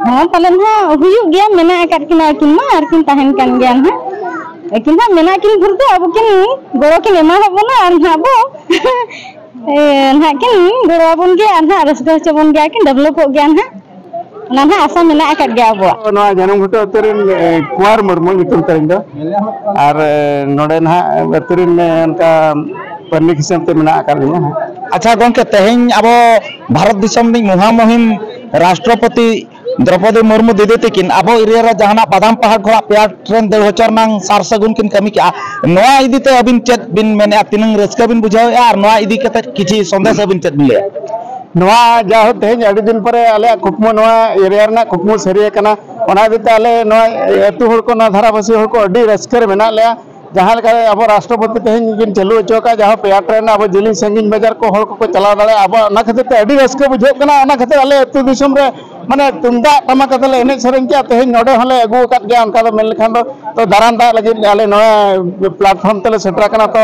ᱦᱚᱸ, ᱯᱟᱞᱮᱱ ᱦᱟᱸᱜ ᱦᱩᱭᱩᱜ ᱜᱮᱭᱟ, ᱢᱮᱱᱟᱜ ᱟᱠᱟᱫ ᱠᱤᱱᱟ ᱟᱹᱠᱤᱱ ᱢᱟ, ᱟᱨ ᱠᱤᱱ ᱛᱟᱦᱮᱱ ᱠᱟᱱ ᱜᱮᱭᱟ ᱱᱟᱦᱟᱜ᱾ ᱟᱹᱠᱤᱱ ᱦᱟᱸᱜ ᱢᱮᱱᱟᱜ ᱠᱤᱱ ᱵᱷᱳᱨ ᱫᱚ ᱟᱵᱚ ᱠᱤᱱ ᱜᱚᱲᱚ ᱠᱤᱱ ᱮᱢᱟ ᱵᱚᱱᱟ, ᱟᱨ ᱱᱟᱦᱟᱜ ᱵᱚ ᱮ, ᱱᱟᱦᱟᱜ ᱠᱤᱱ ᱜᱚᱲᱚ ᱟᱵᱚᱱ ᱜᱮᱭᱟ, ᱟᱨ ᱱᱟᱦᱟᱜ ᱨᱟᱹᱥᱠᱟᱹ ᱦᱚᱪᱚ ᱵᱚᱱ ᱜᱮᱭᱟ ᱠᱤᱱ, ᱰᱮᱵᱷᱞᱚᱯᱚᱜ ᱜᱮᱭᱟ ᱱᱟᱦᱟᱜ, ᱚᱱᱟ ᱱᱟᱦᱟᱜ ᱟᱥᱟ ᱢᱮᱱᱟᱜ ᱟᱠᱟᱫ ᱜᱮᱭᱟ ᱟᱵᱚᱣᱟᱜ᱾ ᱱᱚᱣᱟ ᱡᱟᱱᱟᱢ ᱜᱷᱩᱴᱩ ᱟᱹᱛᱩ ᱨᱮᱱ, ᱮ, ᱠᱩᱸᱣᱟᱨ ᱢᱩᱨᱢᱩ ᱧᱩᱛᱩᱢ ᱛᱟᱹᱞᱤᱧ ᱫᱚ, ᱟᱨ, ᱮ, ᱱᱚᱰᱮ ᱱᱟᱦᱟᱜ ᱟᱹᱛᱩ ᱨᱮᱱ, ᱮ, ᱚᱱᱠᱟ ᱯᱟᱹᱨᱱᱤᱠ ᱦᱤᱥᱟᱹᱵ ᱛᱮ ᱢᱮᱱᱟᱜ ᱟᱠᱟᱫ ᱞᱤᱧᱟ᱾ ᱟᱪᱪᱷᱟ ᱜᱚᱢᱠᱮ, ᱛᱮᱦᱮᱧ ᱟᱵᱚ ᱵᱷᱟᱨᱚᱛ ᱫᱤᱥᱚᱢ ᱨᱤᱱᱤᱡ ᱢᱚᱦᱟᱢᱩᱦᱤᱢ ᱨᱟᱥᱴᱨᱚᱯᱚᱛᱤ ᱫᱨᱚᱯᱚᱫᱤ ᱢᱩᱨᱢᱩ ᱫᱤᱫᱤ ᱛᱟᱹᱠᱤᱱ ᱟᱵᱚ ᱮᱨᱤᱭᱟ ᱨᱮ ᱡᱟᱦᱟᱱᱟᱜ ᱵᱟᱫᱟᱢ ᱯᱟᱦᱟᱲ ᱠᱷᱚᱱᱟᱜ ᱯᱮᱭᱟ ᱴᱨᱮᱱ ᱫᱟᱹᱲ ᱦᱚᱪᱚ ᱨᱮᱱᱟᱝ ᱥᱟᱨ ᱥᱟᱹᱜᱩᱱ ᱠᱤᱱ ᱠᱟᱹᱢᱤ ᱠᱮᱜᱼᱟ, ᱱᱚᱣᱟ ᱤᱫᱤ ᱛᱮ ᱟᱹᱵᱤᱱ ᱪᱮᱫ ᱵᱤᱱ ᱢᱮᱱᱮᱫᱼᱟ? ᱛᱤᱱᱟᱹᱝ ᱨᱟᱹᱥᱠᱟᱹ ᱵᱤᱱ ᱵᱩᱡᱷᱟᱹᱣᱮᱫᱼᱟ ᱟᱨ ᱱᱚᱣᱟ ᱤᱫᱤ ᱠᱟᱛᱮ ᱠᱤᱪᱷᱤ ᱥᱚᱱᱫᱮᱥ ᱟᱹᱵᱤᱱ ᱪᱮᱫ ᱵᱤᱱ ᱞᱟᱹᱭᱟ? ᱱᱚᱣᱟ ᱡᱟᱭᱦᱳᱠ, ᱛᱮᱦᱮᱧ ᱟᱹᱰᱤ ᱫᱤᱱ ᱯᱚᱨᱮ ᱟᱞᱮᱭᱟᱜ ᱠᱩᱠᱢᱩ, ᱱᱚᱣᱟ ᱮᱨᱤᱭᱟ ᱨᱮᱱᱟᱜ ᱠᱩᱠᱢᱩ ᱥᱟᱹᱨᱤ ᱟᱠᱟᱱᱟ᱾ ᱚᱱᱟ ᱤᱫᱤ ᱛᱮ ᱟᱞᱮ ᱱᱚᱣᱟ ᱟᱹᱛᱩ ᱦᱚᱲ ᱠᱚ, ᱱᱚᱣᱟ ᱫᱷᱟᱨᱟᱵᱟᱹᱥᱤ ᱦᱚᱲ ᱠᱚ ᱟᱹᱰᱤ ᱨᱟᱹᱥᱠᱟᱹ ᱨᱮ ᱢᱮᱱᱟᱜ ᱞᱮᱭᱟ᱾ ᱡᱟᱦᱟᱸ ᱞᱮᱠᱟ ᱟᱵᱚ ᱨᱟᱥᱴᱨᱚᱯᱚᱛᱤ ᱛᱮᱦᱮᱧ ᱠᱤᱱ ᱪᱟᱹᱞᱩ ᱦᱚᱪᱚ ᱟᱠᱟᱫ, ᱡᱟᱦᱟᱸ ᱯᱮᱭᱟ ᱴᱨᱮᱱ ᱟᱵᱚ ᱡᱮᱞᱮᱧ ᱥᱟᱺᱜᱤᱧ ᱵᱟᱡᱟᱨ ᱠᱚ ᱦᱚᱲ ᱠᱚᱠᱚ ᱪᱟᱞᱟᱣ ᱫᱟᱲᱮᱭᱟᱜᱼᱟ, ᱟᱵᱚᱣᱟᱜ ᱚᱱᱟ ᱠᱷᱟᱹᱛᱤᱨ ᱛᱮ ᱟᱹᱰᱤ ᱨᱟᱹᱥᱠᱟᱹ ᱵᱩᱡᱷᱟᱹᱜ ᱠᱟᱱᱟ᱾ ᱚᱱᱟ ᱠᱷᱟᱹᱛᱤᱨ ᱟᱞᱮ ᱟᱹᱛᱩ ᱫᱤᱥᱚᱢ ᱨᱮ ᱢᱟᱱᱮ ᱛᱩᱢᱫᱟᱜ ᱴᱟᱢᱟᱠ ᱟᱛᱮ ᱞᱮ ᱮᱱᱮᱡ ᱥᱮᱨᱮᱧ ᱠᱮᱜᱼᱟ᱾ ᱛᱮᱦᱮᱧ ᱱᱚᱰᱮ ᱦᱚᱸᱞᱮ ᱟᱹᱜᱩ ᱟᱠᱟᱫ ᱜᱮᱭᱟ, ᱚᱱᱠᱟ ᱫᱚ ᱢᱮᱱ ᱞᱮᱠᱷᱟᱱ ᱫᱚ᱾ ᱛᱚ ᱫᱟᱨᱟᱢ ᱫᱟᱜ ᱞᱟᱹᱜᱤᱫ ᱟᱞᱮ ᱱᱚᱣᱟ ᱯᱞᱟᱴᱯᱷᱚᱨᱢ ᱛᱮᱞᱮ ᱥᱮᱴᱮᱨ ᱟᱠᱟᱱᱟ᱾ ᱛᱚ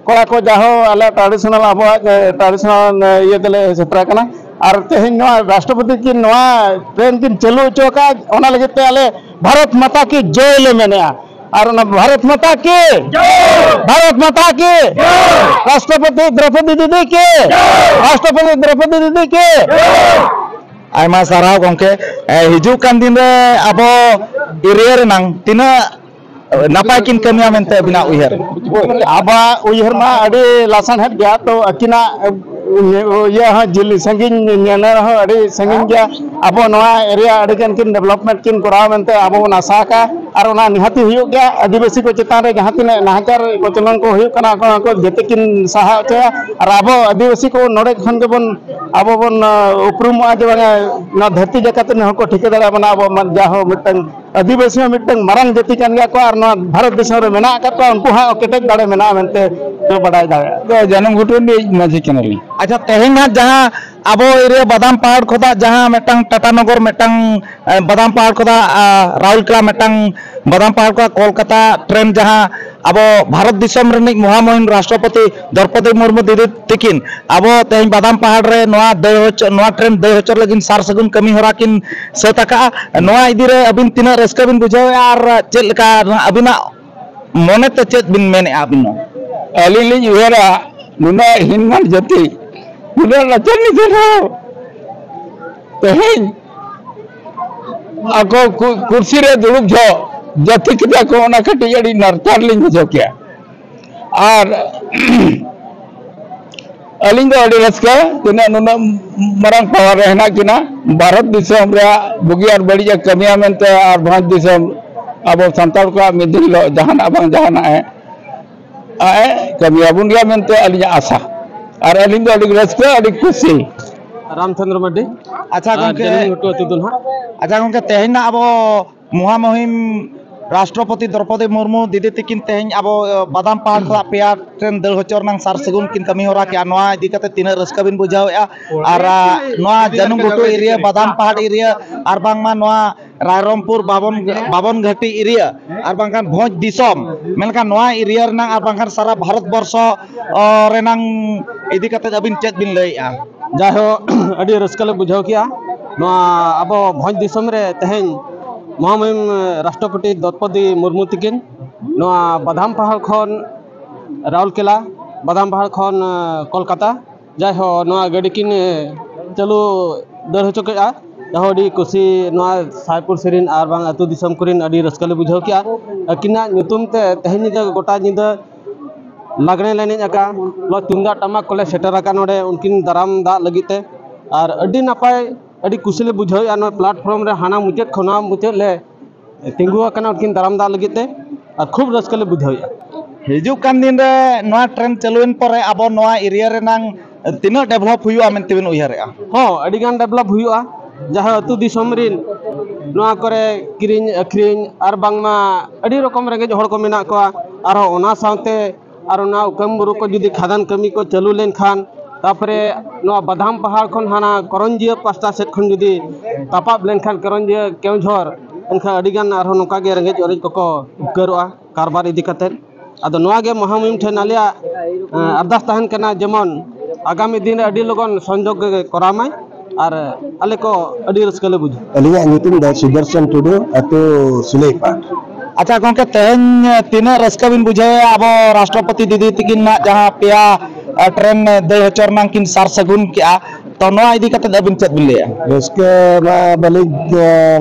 ᱠᱚᱲᱟ ᱠᱚ ᱡᱟᱦᱳ ᱟᱞᱮ ᱴᱨᱟᱰᱤᱥᱚᱱᱟᱞ, ᱟᱵᱚᱣᱟᱜ ᱴᱨᱟᱰᱤᱥᱚᱱᱟᱞ ᱤᱭᱟᱹ ᱛᱮᱞᱮ ᱥᱮᱴᱮᱨ ᱟᱠᱟᱱᱟ᱾ ᱟᱨ ᱛᱮᱦᱮᱧ ᱱᱚᱣᱟ ᱨᱟᱥᱴᱨᱚᱯᱚᱛᱤ ᱠᱤᱱ ᱱᱚᱣᱟ ᱴᱨᱮᱱ ᱠᱤᱱ ᱪᱟᱹᱞᱩ ᱦᱚᱪᱚ ᱟᱠᱟᱫ, ᱚᱱᱟ ᱞᱟᱹᱜᱤᱫ ᱛᱮ ᱟᱞᱮ ᱵᱷᱟᱨᱚᱛ ᱢᱟᱛᱟ ᱠᱤ ᱡᱚᱭ ᱞᱮ ᱢᱮᱱᱮᱜᱼᱟ᱾ ᱟᱨ ᱚᱱᱟ ᱵᱷᱟᱨᱚᱛ ᱢᱟᱛᱟ ᱠᱤ, ᱵᱷᱟᱨᱚᱛ ᱢᱟᱛᱟ ᱠᱤ, ᱨᱟᱥᱴᱨᱚᱯᱚᱛᱤ ᱫᱨᱚᱯᱚᱫᱤ ᱫᱤᱫᱤ ᱠᱤ, ᱨᱟᱥᱴᱨᱚᱯᱚᱛᱤ ᱫᱨᱚᱯᱚᱫᱤ ᱫᱤᱫᱤ ᱠᱤ᱾ ᱟᱭᱢᱟ ᱥᱟᱨᱦᱟᱣ ᱜᱚᱢᱠᱮ᱾ ᱮ, ᱦᱤᱡᱩᱜ ᱠᱟᱱ ᱫᱤᱱ ᱨᱮ ᱟᱵᱚ ᱮᱨᱤᱭᱟ ᱨᱮᱱᱟᱝ ᱛᱤᱱᱟᱹᱜ ᱱᱟᱯᱟᱭ ᱠᱤᱱ ᱠᱟᱹᱢᱤᱭᱟ ᱢᱮᱱᱛᱮ ᱟᱹᱵᱤᱱᱟᱜ ᱩᱭᱦᱟᱹᱨ? ᱟᱵᱚᱣᱟᱜ ᱩᱭᱦᱟᱹᱨ ᱢᱟ ᱟᱹᱰᱤ ᱞᱟᱥᱟᱲᱦᱮᱫ ᱜᱮᱭᱟ, ᱛᱚ ᱟᱹᱠᱤᱱᱟᱜ ᱤᱭᱟᱹ ᱦᱚᱸ ᱡᱤᱞ ᱥᱟᱺᱜᱤᱧ ᱧᱮᱞ ᱨᱮᱦᱚᱸ ᱟᱹᱰᱤ ᱥᱟᱺᱜᱤᱧ ᱜᱮᱭᱟ᱾ ᱟᱵᱚ ᱱᱚᱣᱟ ᱮᱨᱤᱭᱟ ᱟᱹᱰᱤ ᱜᱟᱱ ᱠᱤᱱ ᱰᱮᱵᱷᱞᱚᱯᱢᱮᱱᱴ ᱠᱤᱱ ᱠᱚᱨᱟᱣᱟ ᱢᱮᱱᱛᱮ ᱟᱵᱚ ᱵᱚᱱ ᱟᱥᱟ ᱟᱠᱟᱫᱼᱟ, ᱟᱨ ᱚᱱᱟ ᱱᱤᱦᱟᱹᱛᱤ ᱦᱩᱭᱩᱜ ᱜᱮᱭᱟ᱾ ᱟᱹᱫᱤᱵᱟᱹᱥᱤ ᱠᱚ ᱪᱮᱛᱟᱱ ᱨᱮ ᱡᱟᱦᱟᱸ ᱛᱤᱱᱟᱹᱜ ᱱᱟᱦᱟᱪᱟᱨ ᱠᱚᱪᱞᱚᱱ ᱠᱚ ᱦᱩᱭᱩᱜ ᱠᱟᱱᱟ, ᱚᱱᱟ ᱠᱚ ᱡᱚᱛᱚ ᱠᱤᱱ ᱥᱟᱦᱟ ᱦᱚᱪᱚᱭᱟ᱾ ᱟᱨ ᱟᱵᱚ ᱟᱹᱫᱤᱵᱟᱹᱥᱤ ᱠᱚ ᱱᱚᱰᱮ ᱠᱷᱚᱱ ᱜᱮᱵᱚᱱ, ᱟᱵᱚ ᱵᱚᱱ ᱩᱯᱨᱩᱢᱚᱜᱼᱟ ᱡᱮ ᱵᱟᱝᱟ ᱱᱚᱣᱟ ᱫᱷᱟᱹᱨᱛᱤ ᱡᱟᱠᱟᱛ ᱨᱮᱱ ᱦᱚᱲ ᱠᱚ ᱴᱷᱤᱠᱟᱹ ᱫᱟᱲᱮᱭᱟᱵᱚᱱᱟ ᱟᱵᱚ ᱢᱟ-, ᱡᱟᱦᱳ ᱢᱤᱫᱴᱟᱝ ᱟᱹᱫᱤᱵᱟᱹᱥᱤ ᱦᱚᱸ ᱢᱤᱫᱴᱟᱝ ᱢᱟᱨᱟᱝ ᱡᱟᱹᱛᱤ ᱠᱟᱱ ᱜᱮᱭᱟ ᱠᱚ ᱟᱨ ᱱᱚᱣᱟ ᱵᱷᱟᱨᱚᱛ ᱫᱤᱥᱚᱢ ᱨᱮ ᱢᱮᱱᱟᱜ ᱟᱠᱟᱫ ᱠᱚᱣᱟ, ᱩᱱᱠᱩ ᱦᱟᱸᱜ ᱠᱮᱴᱮᱡ ᱫᱟᱲᱮ ᱢᱮᱱᱟᱜᱼᱟ ᱢᱮᱱᱛᱮ ᱠᱚ ᱵᱟᱰᱟᱭ ᱫᱟᱲᱮᱭᱟᱜᱼᱟ᱾ ᱫᱚ ᱡᱟᱹᱱᱩᱢ ᱜᱷᱩᱴᱩ ᱨᱤᱱᱤᱡ ᱢᱟᱹᱡᱷᱤ ᱠᱟᱱᱟᱞᱤᱧ᱾ ᱟᱪᱪᱷᱟ, ᱛᱮᱦᱮᱧ ᱦᱟᱸᱜ ᱡᱟᱦᱟᱸ ᱟᱵᱚ ᱮᱨᱤᱭᱟ ᱵᱟᱫᱟᱢ ᱯᱟᱦᱟᱲ ᱠᱷᱚᱱᱟᱜ ᱡᱟᱦᱟᱸ ᱢᱤᱫᱴᱟᱝ ᱴᱟᱴᱟ ᱱᱚᱜᱚᱨ ᱢᱤᱫᱴᱟᱝ, ᱮ, ᱵᱟᱫᱟᱢ ᱯᱟᱦᱟᱲ ᱠᱷᱚᱱᱟᱜ, ᱟ, ᱨᱟᱩᱨᱠᱮᱞᱟ ᱢᱤᱫᱴᱟᱝ ᱵᱟᱫᱟᱢ ᱯᱟᱦᱟᱲ ᱠᱷᱚᱱᱟᱜ ᱠᱳᱞᱠᱟᱛᱟ ᱴᱨᱮᱱ ᱡᱟᱦᱟᱸ ᱟᱵᱚ ᱵᱷᱟᱨᱚᱛ ᱫᱤᱥᱚᱢ ᱨᱤᱱᱤᱡ ᱢᱚᱦᱟᱢᱩᱦᱤᱢ ᱨᱟᱥᱴᱨᱚᱯᱚᱛᱤ ᱫᱨᱚᱯᱚᱫᱤ ᱢᱩᱨᱢᱩ ᱫᱤᱫᱤ ᱛᱤᱠᱤᱱ ᱟᱵᱚ ᱛᱮᱦᱮᱧ ᱵᱟᱫᱟᱢ ᱯᱟᱦᱟᱲ ᱨᱮ ᱱᱚᱣᱟ ᱫᱟᱹᱭ ᱦᱚᱪᱚ, ᱱᱚᱣᱟ ᱴᱨᱮᱱ ᱫᱟᱹᱭ ᱦᱚᱪᱚ ᱞᱟᱹᱜᱤᱫ ᱥᱟᱨ ᱥᱟᱹᱜᱩᱱ ᱠᱟᱹᱢᱤ ᱦᱚᱨᱟ ᱠᱤᱱ ᱥᱟᱹᱛ ᱟᱠᱟᱫᱼᱟ᱾ ᱱᱚᱣᱟ ᱤᱫᱤ ᱨᱮ ᱟᱹᱵᱤᱱ ᱛᱤᱱᱟᱹᱜ ᱨᱟᱹᱥᱠᱟᱹ ᱵᱤᱱ ᱵᱩᱡᱷᱟᱹᱣᱮᱫᱼᱟ ᱟᱨ ᱪᱮᱫ ᱞᱮᱠᱟ ᱟᱹᱵᱤᱱᱟᱜ ᱢᱚᱱᱮ ᱛᱮ ᱪᱮᱫ ᱵᱤᱱ ᱢᱮᱱᱮᱫᱼᱟ ᱟᱹᱵᱤᱱ ᱦᱚᱸ? ᱟᱹᱞᱤᱧ ᱞᱤᱧ ᱩᱭᱦᱟᱹᱨᱟ, ᱱᱩᱱᱟᱹᱜ ᱦᱤᱱᱢᱟᱱ ᱡᱟᱹᱛᱤ, ᱱᱩᱱᱟᱹᱜ ᱞᱟᱪᱟᱨ ᱱᱤᱫᱷᱟᱹᱱ ᱦᱚᱲ ᱛᱮᱦᱮᱧ ᱟᱠᱚ ᱠᱩ-, ᱠᱩᱨᱥᱤ ᱨᱮ ᱫᱩᱲᱩᱵ ᱡᱚᱦᱚᱜ ᱡᱟᱹᱛᱤ ᱠᱮᱫᱟ ᱠᱚ, ᱚᱱᱟ ᱠᱟᱹᱴᱤᱡ ᱟᱹᱰᱤ ᱱᱟᱨᱛᱟᱨ ᱞᱤᱧ ᱵᱩᱡᱷᱟᱹᱣ ᱠᱮᱜᱼᱟ᱾ ᱟᱨ ᱟᱹᱞᱤᱧ ᱫᱚ ᱟᱹᱰᱤ ᱨᱟᱹᱥᱠᱟᱹ, ᱛᱤᱱᱟᱹᱜ ᱱᱩᱱᱟᱹᱜ ᱢᱟᱨᱟᱝ ᱯᱟᱣᱟᱨ ᱨᱮ ᱦᱮᱱᱟᱜ ᱠᱤᱱᱟ, ᱵᱷᱟᱨᱚᱛ ᱫᱤᱥᱚᱢ ᱨᱮᱭᱟᱜ ᱵᱩᱜᱤ ᱟᱨ ᱵᱟᱹᱲᱤᱡ ᱮ ᱠᱟᱹᱢᱤᱭᱟ ᱢᱮᱱᱛᱮ, ᱟᱨ ᱵᱷᱚᱸᱡᱽ ᱫᱤᱥᱚᱢ ᱟᱵᱚ ᱥᱟᱱᱛᱟᱲ ᱠᱚᱣᱟᱜ ᱢᱤᱫ ᱫᱤᱱ ᱦᱤᱞᱳᱜ ᱡᱟᱦᱟᱱᱟᱜ ᱵᱟᱝ ᱡᱟᱦᱟᱱᱟᱜ ᱮ, ᱮ ᱠᱟᱹᱢᱤᱭᱟᱵᱚᱱ ᱜᱮᱭᱟ ᱢᱮᱱᱛᱮ ᱟᱹᱞᱤᱧᱟᱜ ᱟᱥᱟ᱾ ᱟᱨ ᱟᱹᱞᱤᱧ ᱫᱚ ᱟᱹᱰᱤ ᱨᱟᱹᱥᱠᱟᱹ, ᱟᱹᱰᱤ ᱠᱩᱥᱤ᱾ ᱨᱟᱢᱪᱚᱸᱫᱽᱨᱚ ᱢᱟᱨᱰᱤ᱾ ᱟᱪᱪᱷᱟ ᱟᱨ ᱜᱚᱢᱠᱮ, ᱡᱟᱹᱱᱩᱢ ᱜᱷᱩᱴᱩ ᱟᱹᱛᱩ ᱫᱚ ᱱᱟᱦᱟᱜ᱾ ᱟᱪᱪᱷᱟ ᱜᱚᱢᱠᱮ, ᱛᱮᱦᱮᱧ ᱱᱟᱜ ᱟᱵᱚ ᱢᱚᱦᱟᱢᱩᱦᱤᱢ ᱨᱟᱥᱴᱨᱚᱯᱚᱛᱤ ᱫᱨᱚᱯᱚᱫᱤ ᱢᱩᱨᱢᱩ ᱫᱤᱫᱤ ᱛᱤᱠᱤᱱ ᱛᱮᱦᱮᱧ ᱟᱵᱚ, ᱮ, ᱵᱟᱫᱟᱢ ᱯᱟᱦᱟᱲ ᱠᱷᱚᱱᱟᱜ ᱯᱮᱭᱟ ᱴᱨᱮᱱ ᱫᱟᱹᱲ ᱦᱚᱪᱚ ᱨᱮᱱᱟᱜ ᱥᱟᱨ ᱥᱟᱹᱜᱩᱱ ᱠᱤᱱ ᱠᱟᱹᱢᱤ ᱦᱚᱨᱟ ᱠᱮᱜᱼᱟ᱾ ᱱᱚᱣᱟ ᱤᱫᱤ ᱠᱟᱛᱮ ᱛᱤᱱᱟᱹᱜ ᱨᱟᱹᱥᱠᱟᱹ ᱵᱤᱱ ᱵᱩᱡᱷᱟᱹᱣᱮᱫᱼᱟ? ᱟᱨ, ᱟ, ᱱᱚᱣᱟ ᱡᱟᱹᱱᱩᱢ ᱜᱷᱩᱴᱩ ᱮᱨᱤᱭᱟ, ᱵᱟᱫᱟᱢ ᱯᱟᱦᱟᱲ ᱮᱨᱤᱭᱟ, ᱟᱨ ᱵᱟᱝᱢᱟ ᱱᱚᱣᱟ ᱨᱟᱭᱨᱚᱝᱯᱩᱨ ᱵᱟᱵᱚᱱ, ᱵᱟᱵᱚᱱ ᱜᱷᱟᱹᱴᱤ ᱮᱨᱤᱭᱟ, ᱟᱨ ᱵᱟᱝᱠᱷᱟᱱ ᱵᱷᱚᱸᱡᱽ ᱫᱤᱥᱚᱢ, ᱢᱮᱱᱠᱷᱟᱱ ᱱᱚᱣᱟ ᱮᱨᱤᱭᱟ ᱨᱮᱱᱟᱜ ᱟᱨ ᱵᱟᱝᱠᱷᱟᱱ ᱥᱟᱨᱟ ᱵᱷᱟᱨᱚᱛ ᱵᱚᱨᱥᱚ, ᱚ, ᱨᱮᱱᱟᱝ ᱤᱫᱤ ᱠᱟᱛᱮ ᱟᱹᱵᱤᱱ ᱪᱮᱫ ᱵᱤᱱ ᱞᱟᱹᱭᱮᱫᱼᱟ? ᱡᱟᱭᱦᱳᱠ, ᱟᱹᱰᱤ ᱨᱟᱹᱥᱠᱟᱹ ᱞᱮ ᱵᱩᱡᱷᱟᱹᱣ ᱠᱮᱜᱼᱟ᱾ ᱱᱚᱣᱟ ᱟᱵᱚ ᱵᱷᱚᱸᱡᱽ ᱫᱤᱥᱚᱢ ᱨᱮ ᱛᱮᱦᱮᱧ ᱢᱚᱦᱟᱢᱩᱦᱤᱢ ᱨᱟᱥᱴᱨᱚᱯᱚᱛᱤ ᱫᱨᱚᱣᱯᱚᱫᱤ ᱢᱩᱨᱢᱩ ᱛᱤᱠᱤᱱ ᱱᱚᱣᱟ ᱵᱟᱫᱟᱢ ᱯᱟᱦᱟᱲ ᱠᱷᱚᱱ ᱨᱟᱣᱩᱨᱠᱮᱞᱟ, ᱵᱟᱫᱟᱢ ᱯᱟᱦᱟᱲ ᱠᱷᱚᱱ, ᱟᱸ, ᱠᱳᱞᱠᱟᱛᱟ, ᱡᱟᱭᱦᱳᱠ, ᱱᱚᱣᱟ ᱜᱟᱹᱰᱤ ᱠᱤᱱ, ᱟᱸ, ᱪᱟᱹᱞᱩ ᱫᱟᱹᱲ ᱦᱚᱪᱚ ᱠᱮᱫᱼᱟ᱾ ᱡᱟᱭᱦᱳᱠ, ᱟᱹᱰᱤ ᱠᱩᱥᱤ ᱱᱚᱣᱟ ᱥᱟᱭᱯᱩᱨ ᱥᱮᱨᱮᱧ ᱟᱨ ᱵᱟᱝ ᱟᱹᱛᱩ ᱫᱤᱥᱚᱢ ᱠᱚᱨᱮᱱ ᱟᱹᱰᱤ ᱨᱟᱹᱥᱠᱟᱹ ᱞᱮ ᱵᱩᱡᱷᱟᱹᱣ ᱠᱮᱫᱼᱟ᱾ ᱟᱹᱠᱤᱱᱟᱜ ᱧᱩᱛᱩᱢ ᱛᱮ ᱛᱮᱦᱮᱧ ᱧᱤᱫᱟᱹ, ᱜᱚᱴᱟ ᱧᱤᱫᱟᱹ ᱞᱟᱜᱽᱬᱮ ᱞᱮ ᱮᱱᱮᱡ ᱟᱠᱟᱫᱼᱟ᱾ ᱱᱚᱣᱟ ᱛᱩᱢᱫᱟᱜ ᱴᱟᱢᱟᱠ ᱠᱚᱞᱮ ᱥᱮᱴᱮᱨ ᱟᱠᱟᱫ ᱱᱚᱰᱮ ᱩᱱᱠᱤᱱ ᱫᱟᱨᱟᱢ ᱫᱟᱜ ᱞᱟᱹᱜᱤᱫ ᱛᱮ᱾ ᱟᱨ ᱟᱹᱰᱤ ᱱᱟᱯᱟᱭ, ᱟᱹᱰᱤ ᱠᱩᱥᱤ ᱞᱮ ᱵᱩᱡᱷᱟᱹᱣᱮᱫᱼᱟ᱾ ᱱᱚᱣᱟ platform ᱨᱮ ᱦᱟᱱᱟ ᱢᱩᱪᱟᱹᱫ ᱠᱷᱚᱱ ᱱᱚᱣᱟ ᱢᱩᱪᱟᱹᱫ ᱞᱮ ᱛᱤᱸᱜᱩ ᱟᱠᱟᱱᱟ ᱩᱱᱠᱤᱱ ᱫᱟᱨᱟᱢ ᱫᱟᱜ ᱞᱟᱹᱜᱤᱫ ᱛᱮ, ᱟᱨ ᱠᱷᱩᱵ ᱨᱟᱹᱥᱠᱟᱹ ᱞᱮ ᱵᱩᱡᱷᱟᱹᱣᱮᱫᱼᱟ᱾ ᱦᱤᱡᱩᱜ ᱠᱟᱱ ᱫᱤᱱ ᱨᱮ ᱱᱚᱣᱟ ᱴᱨᱮᱱ ᱪᱟᱹᱞᱩᱭᱮᱱ ᱯᱚᱨᱮ ᱟᱵᱚ ᱱᱚᱣᱟ ᱮᱨᱤᱭᱟ ᱨᱮᱱᱟᱝ ᱛᱤᱱᱟᱹᱜ ᱰᱮᱵᱷᱞᱚᱯ ᱦᱩᱭᱩᱜᱼᱟ ᱢᱮᱱᱛᱮ ᱵᱤᱱ ᱩᱭᱦᱟᱹᱨᱮᱜᱼᱟ? ᱦᱚᱸ, ᱟᱹᱰᱤ ᱜᱟᱱ ᱰᱮᱵᱷᱞᱚᱯ ᱦᱩᱭᱩᱜᱼᱟ᱾ ᱡᱟᱦᱟᱸ ᱟᱹᱛᱩ ᱫᱤᱥᱚᱢ ᱨᱤᱱ ᱱᱚᱣᱟ ᱠᱚᱨᱮ ᱠᱤᱨᱤᱧ ᱟᱹᱠᱷᱨᱤᱧ ᱟᱨ ᱵᱟᱝᱢᱟ ᱟᱹᱰᱤ ᱨᱚᱠᱚᱢ ᱨᱮᱸᱜᱮᱡ ᱦᱚᱲ ᱠᱚ ᱢᱮᱱᱟᱜ ᱠᱚᱣᱟ, ᱟᱨᱦᱚᱸ ᱚᱱᱟ ᱥᱟᱶᱛᱮ ᱟᱨ ᱚᱱᱟ ᱩᱠᱟᱹᱢ ᱵᱩᱨᱩ ᱠᱚ ᱡᱩᱫᱤ ᱠᱷᱟᱫᱟᱱ ᱠᱟᱹᱢᱤ ᱠᱚ ᱪᱟᱹᱞᱩ ᱞᱮᱱᱠᱷᱟᱱ, ᱛᱟᱯᱚᱨᱮ ᱱᱚᱣᱟ ᱵᱟᱫᱟᱢ ᱯᱟᱦᱟᱲ ᱠᱷᱚᱱ ᱦᱟᱱᱟ ᱠᱚᱨᱚᱧᱡᱤᱭᱟᱹ ᱯᱟᱥᱴᱟ ᱥᱮᱫ ᱠᱷᱚᱱ ᱡᱩᱫᱤ ᱛᱟᱯᱟᱵ ᱞᱮᱱᱠᱷᱟᱱ ᱠᱚᱨᱚᱧᱡᱤᱭᱟᱹ ᱠᱮᱣᱡᱷᱚᱨ, ᱮᱱᱠᱷᱟᱱ ᱟᱹᱰᱤ ᱜᱟᱱ ᱟᱨᱦᱚᱸ ᱱᱚᱝᱠᱟ ᱜᱮ ᱨᱮᱸᱜᱮᱡ ᱚᱨᱮᱡ ᱠᱚᱠᱚ ᱩᱯᱠᱟᱹᱨᱚᱜᱼᱟ ᱠᱟᱨᱵᱟᱨ ᱤᱫᱤ ᱠᱟᱛᱮᱫ᱾ ᱟᱫᱚ ᱱᱚᱣᱟ ᱜᱮ ᱢᱚᱦᱟᱢᱩᱦᱤᱢ ᱴᱷᱮᱱ ᱟᱞᱮᱭᱟᱜ, ᱮᱸ, ᱟᱨᱫᱟᱥ ᱛᱟᱦᱮᱱ ᱠᱟᱱᱟ, ᱡᱮᱢᱚᱱ ᱟᱜᱟᱢᱤ ᱫᱤᱱ ᱨᱮ ᱟᱹᱰᱤ ᱞᱚᱜᱚᱱ ᱥᱚᱝᱡᱳᱜᱽ ᱜᱮ ᱠᱚᱨᱟᱣ ᱢᱟᱭ, ᱟᱨ ᱟᱞᱮ ᱠᱚ ᱟᱹᱰᱤ ᱨᱟᱹᱥᱠᱟᱹ ᱞᱮ ᱵᱩᱡᱷᱟᱹᱣᱟ᱾ ᱟᱹᱞᱤᱧᱟᱜ ᱧᱩᱛᱩᱢ ᱫᱚ ᱥᱩᱫᱚᱨᱥᱚᱱ ᱴᱩᱰᱩ, ᱟᱹᱛᱩ ᱥᱩᱞᱟᱹᱭᱯᱟᱲ᱾ ᱟᱪᱪᱷᱟ ᱜᱚᱢᱠᱮ, ᱛᱮᱦᱮᱧ ᱛᱤᱱᱟᱹᱜ ᱨᱟᱹᱥᱠᱟᱹ ᱵᱤᱱ ᱵᱩᱡᱷᱟᱹᱣᱮᱫᱼᱟ ᱟᱵᱚ ᱨᱟᱥᱴᱨᱚᱯᱚᱛᱤ ᱫᱤᱫᱤ ᱛᱤᱠᱤᱱ ᱱᱟᱜ ᱡᱟᱦᱟᱸ ᱯᱮᱭᱟ, ᱟ, ᱴᱨᱮᱱ ᱫᱟᱹᱭ ᱦᱚᱪᱚ ᱨᱮᱱᱟᱜ ᱠᱤᱱ ᱥᱟᱨ ᱥᱟᱹᱜᱩᱱ ᱠᱮᱜᱼᱟ, ᱛᱚ ᱱᱚᱣᱟ ᱤᱫᱤ ᱠᱟᱛᱮᱫ ᱟᱹᱵᱤᱱ ᱪᱮᱫ ᱵᱤᱱ ᱞᱟᱹᱭᱟ? ᱨᱟᱹᱥᱠᱟᱹ ᱢᱟ ᱵᱟᱹᱞᱤᱧ, ᱮ,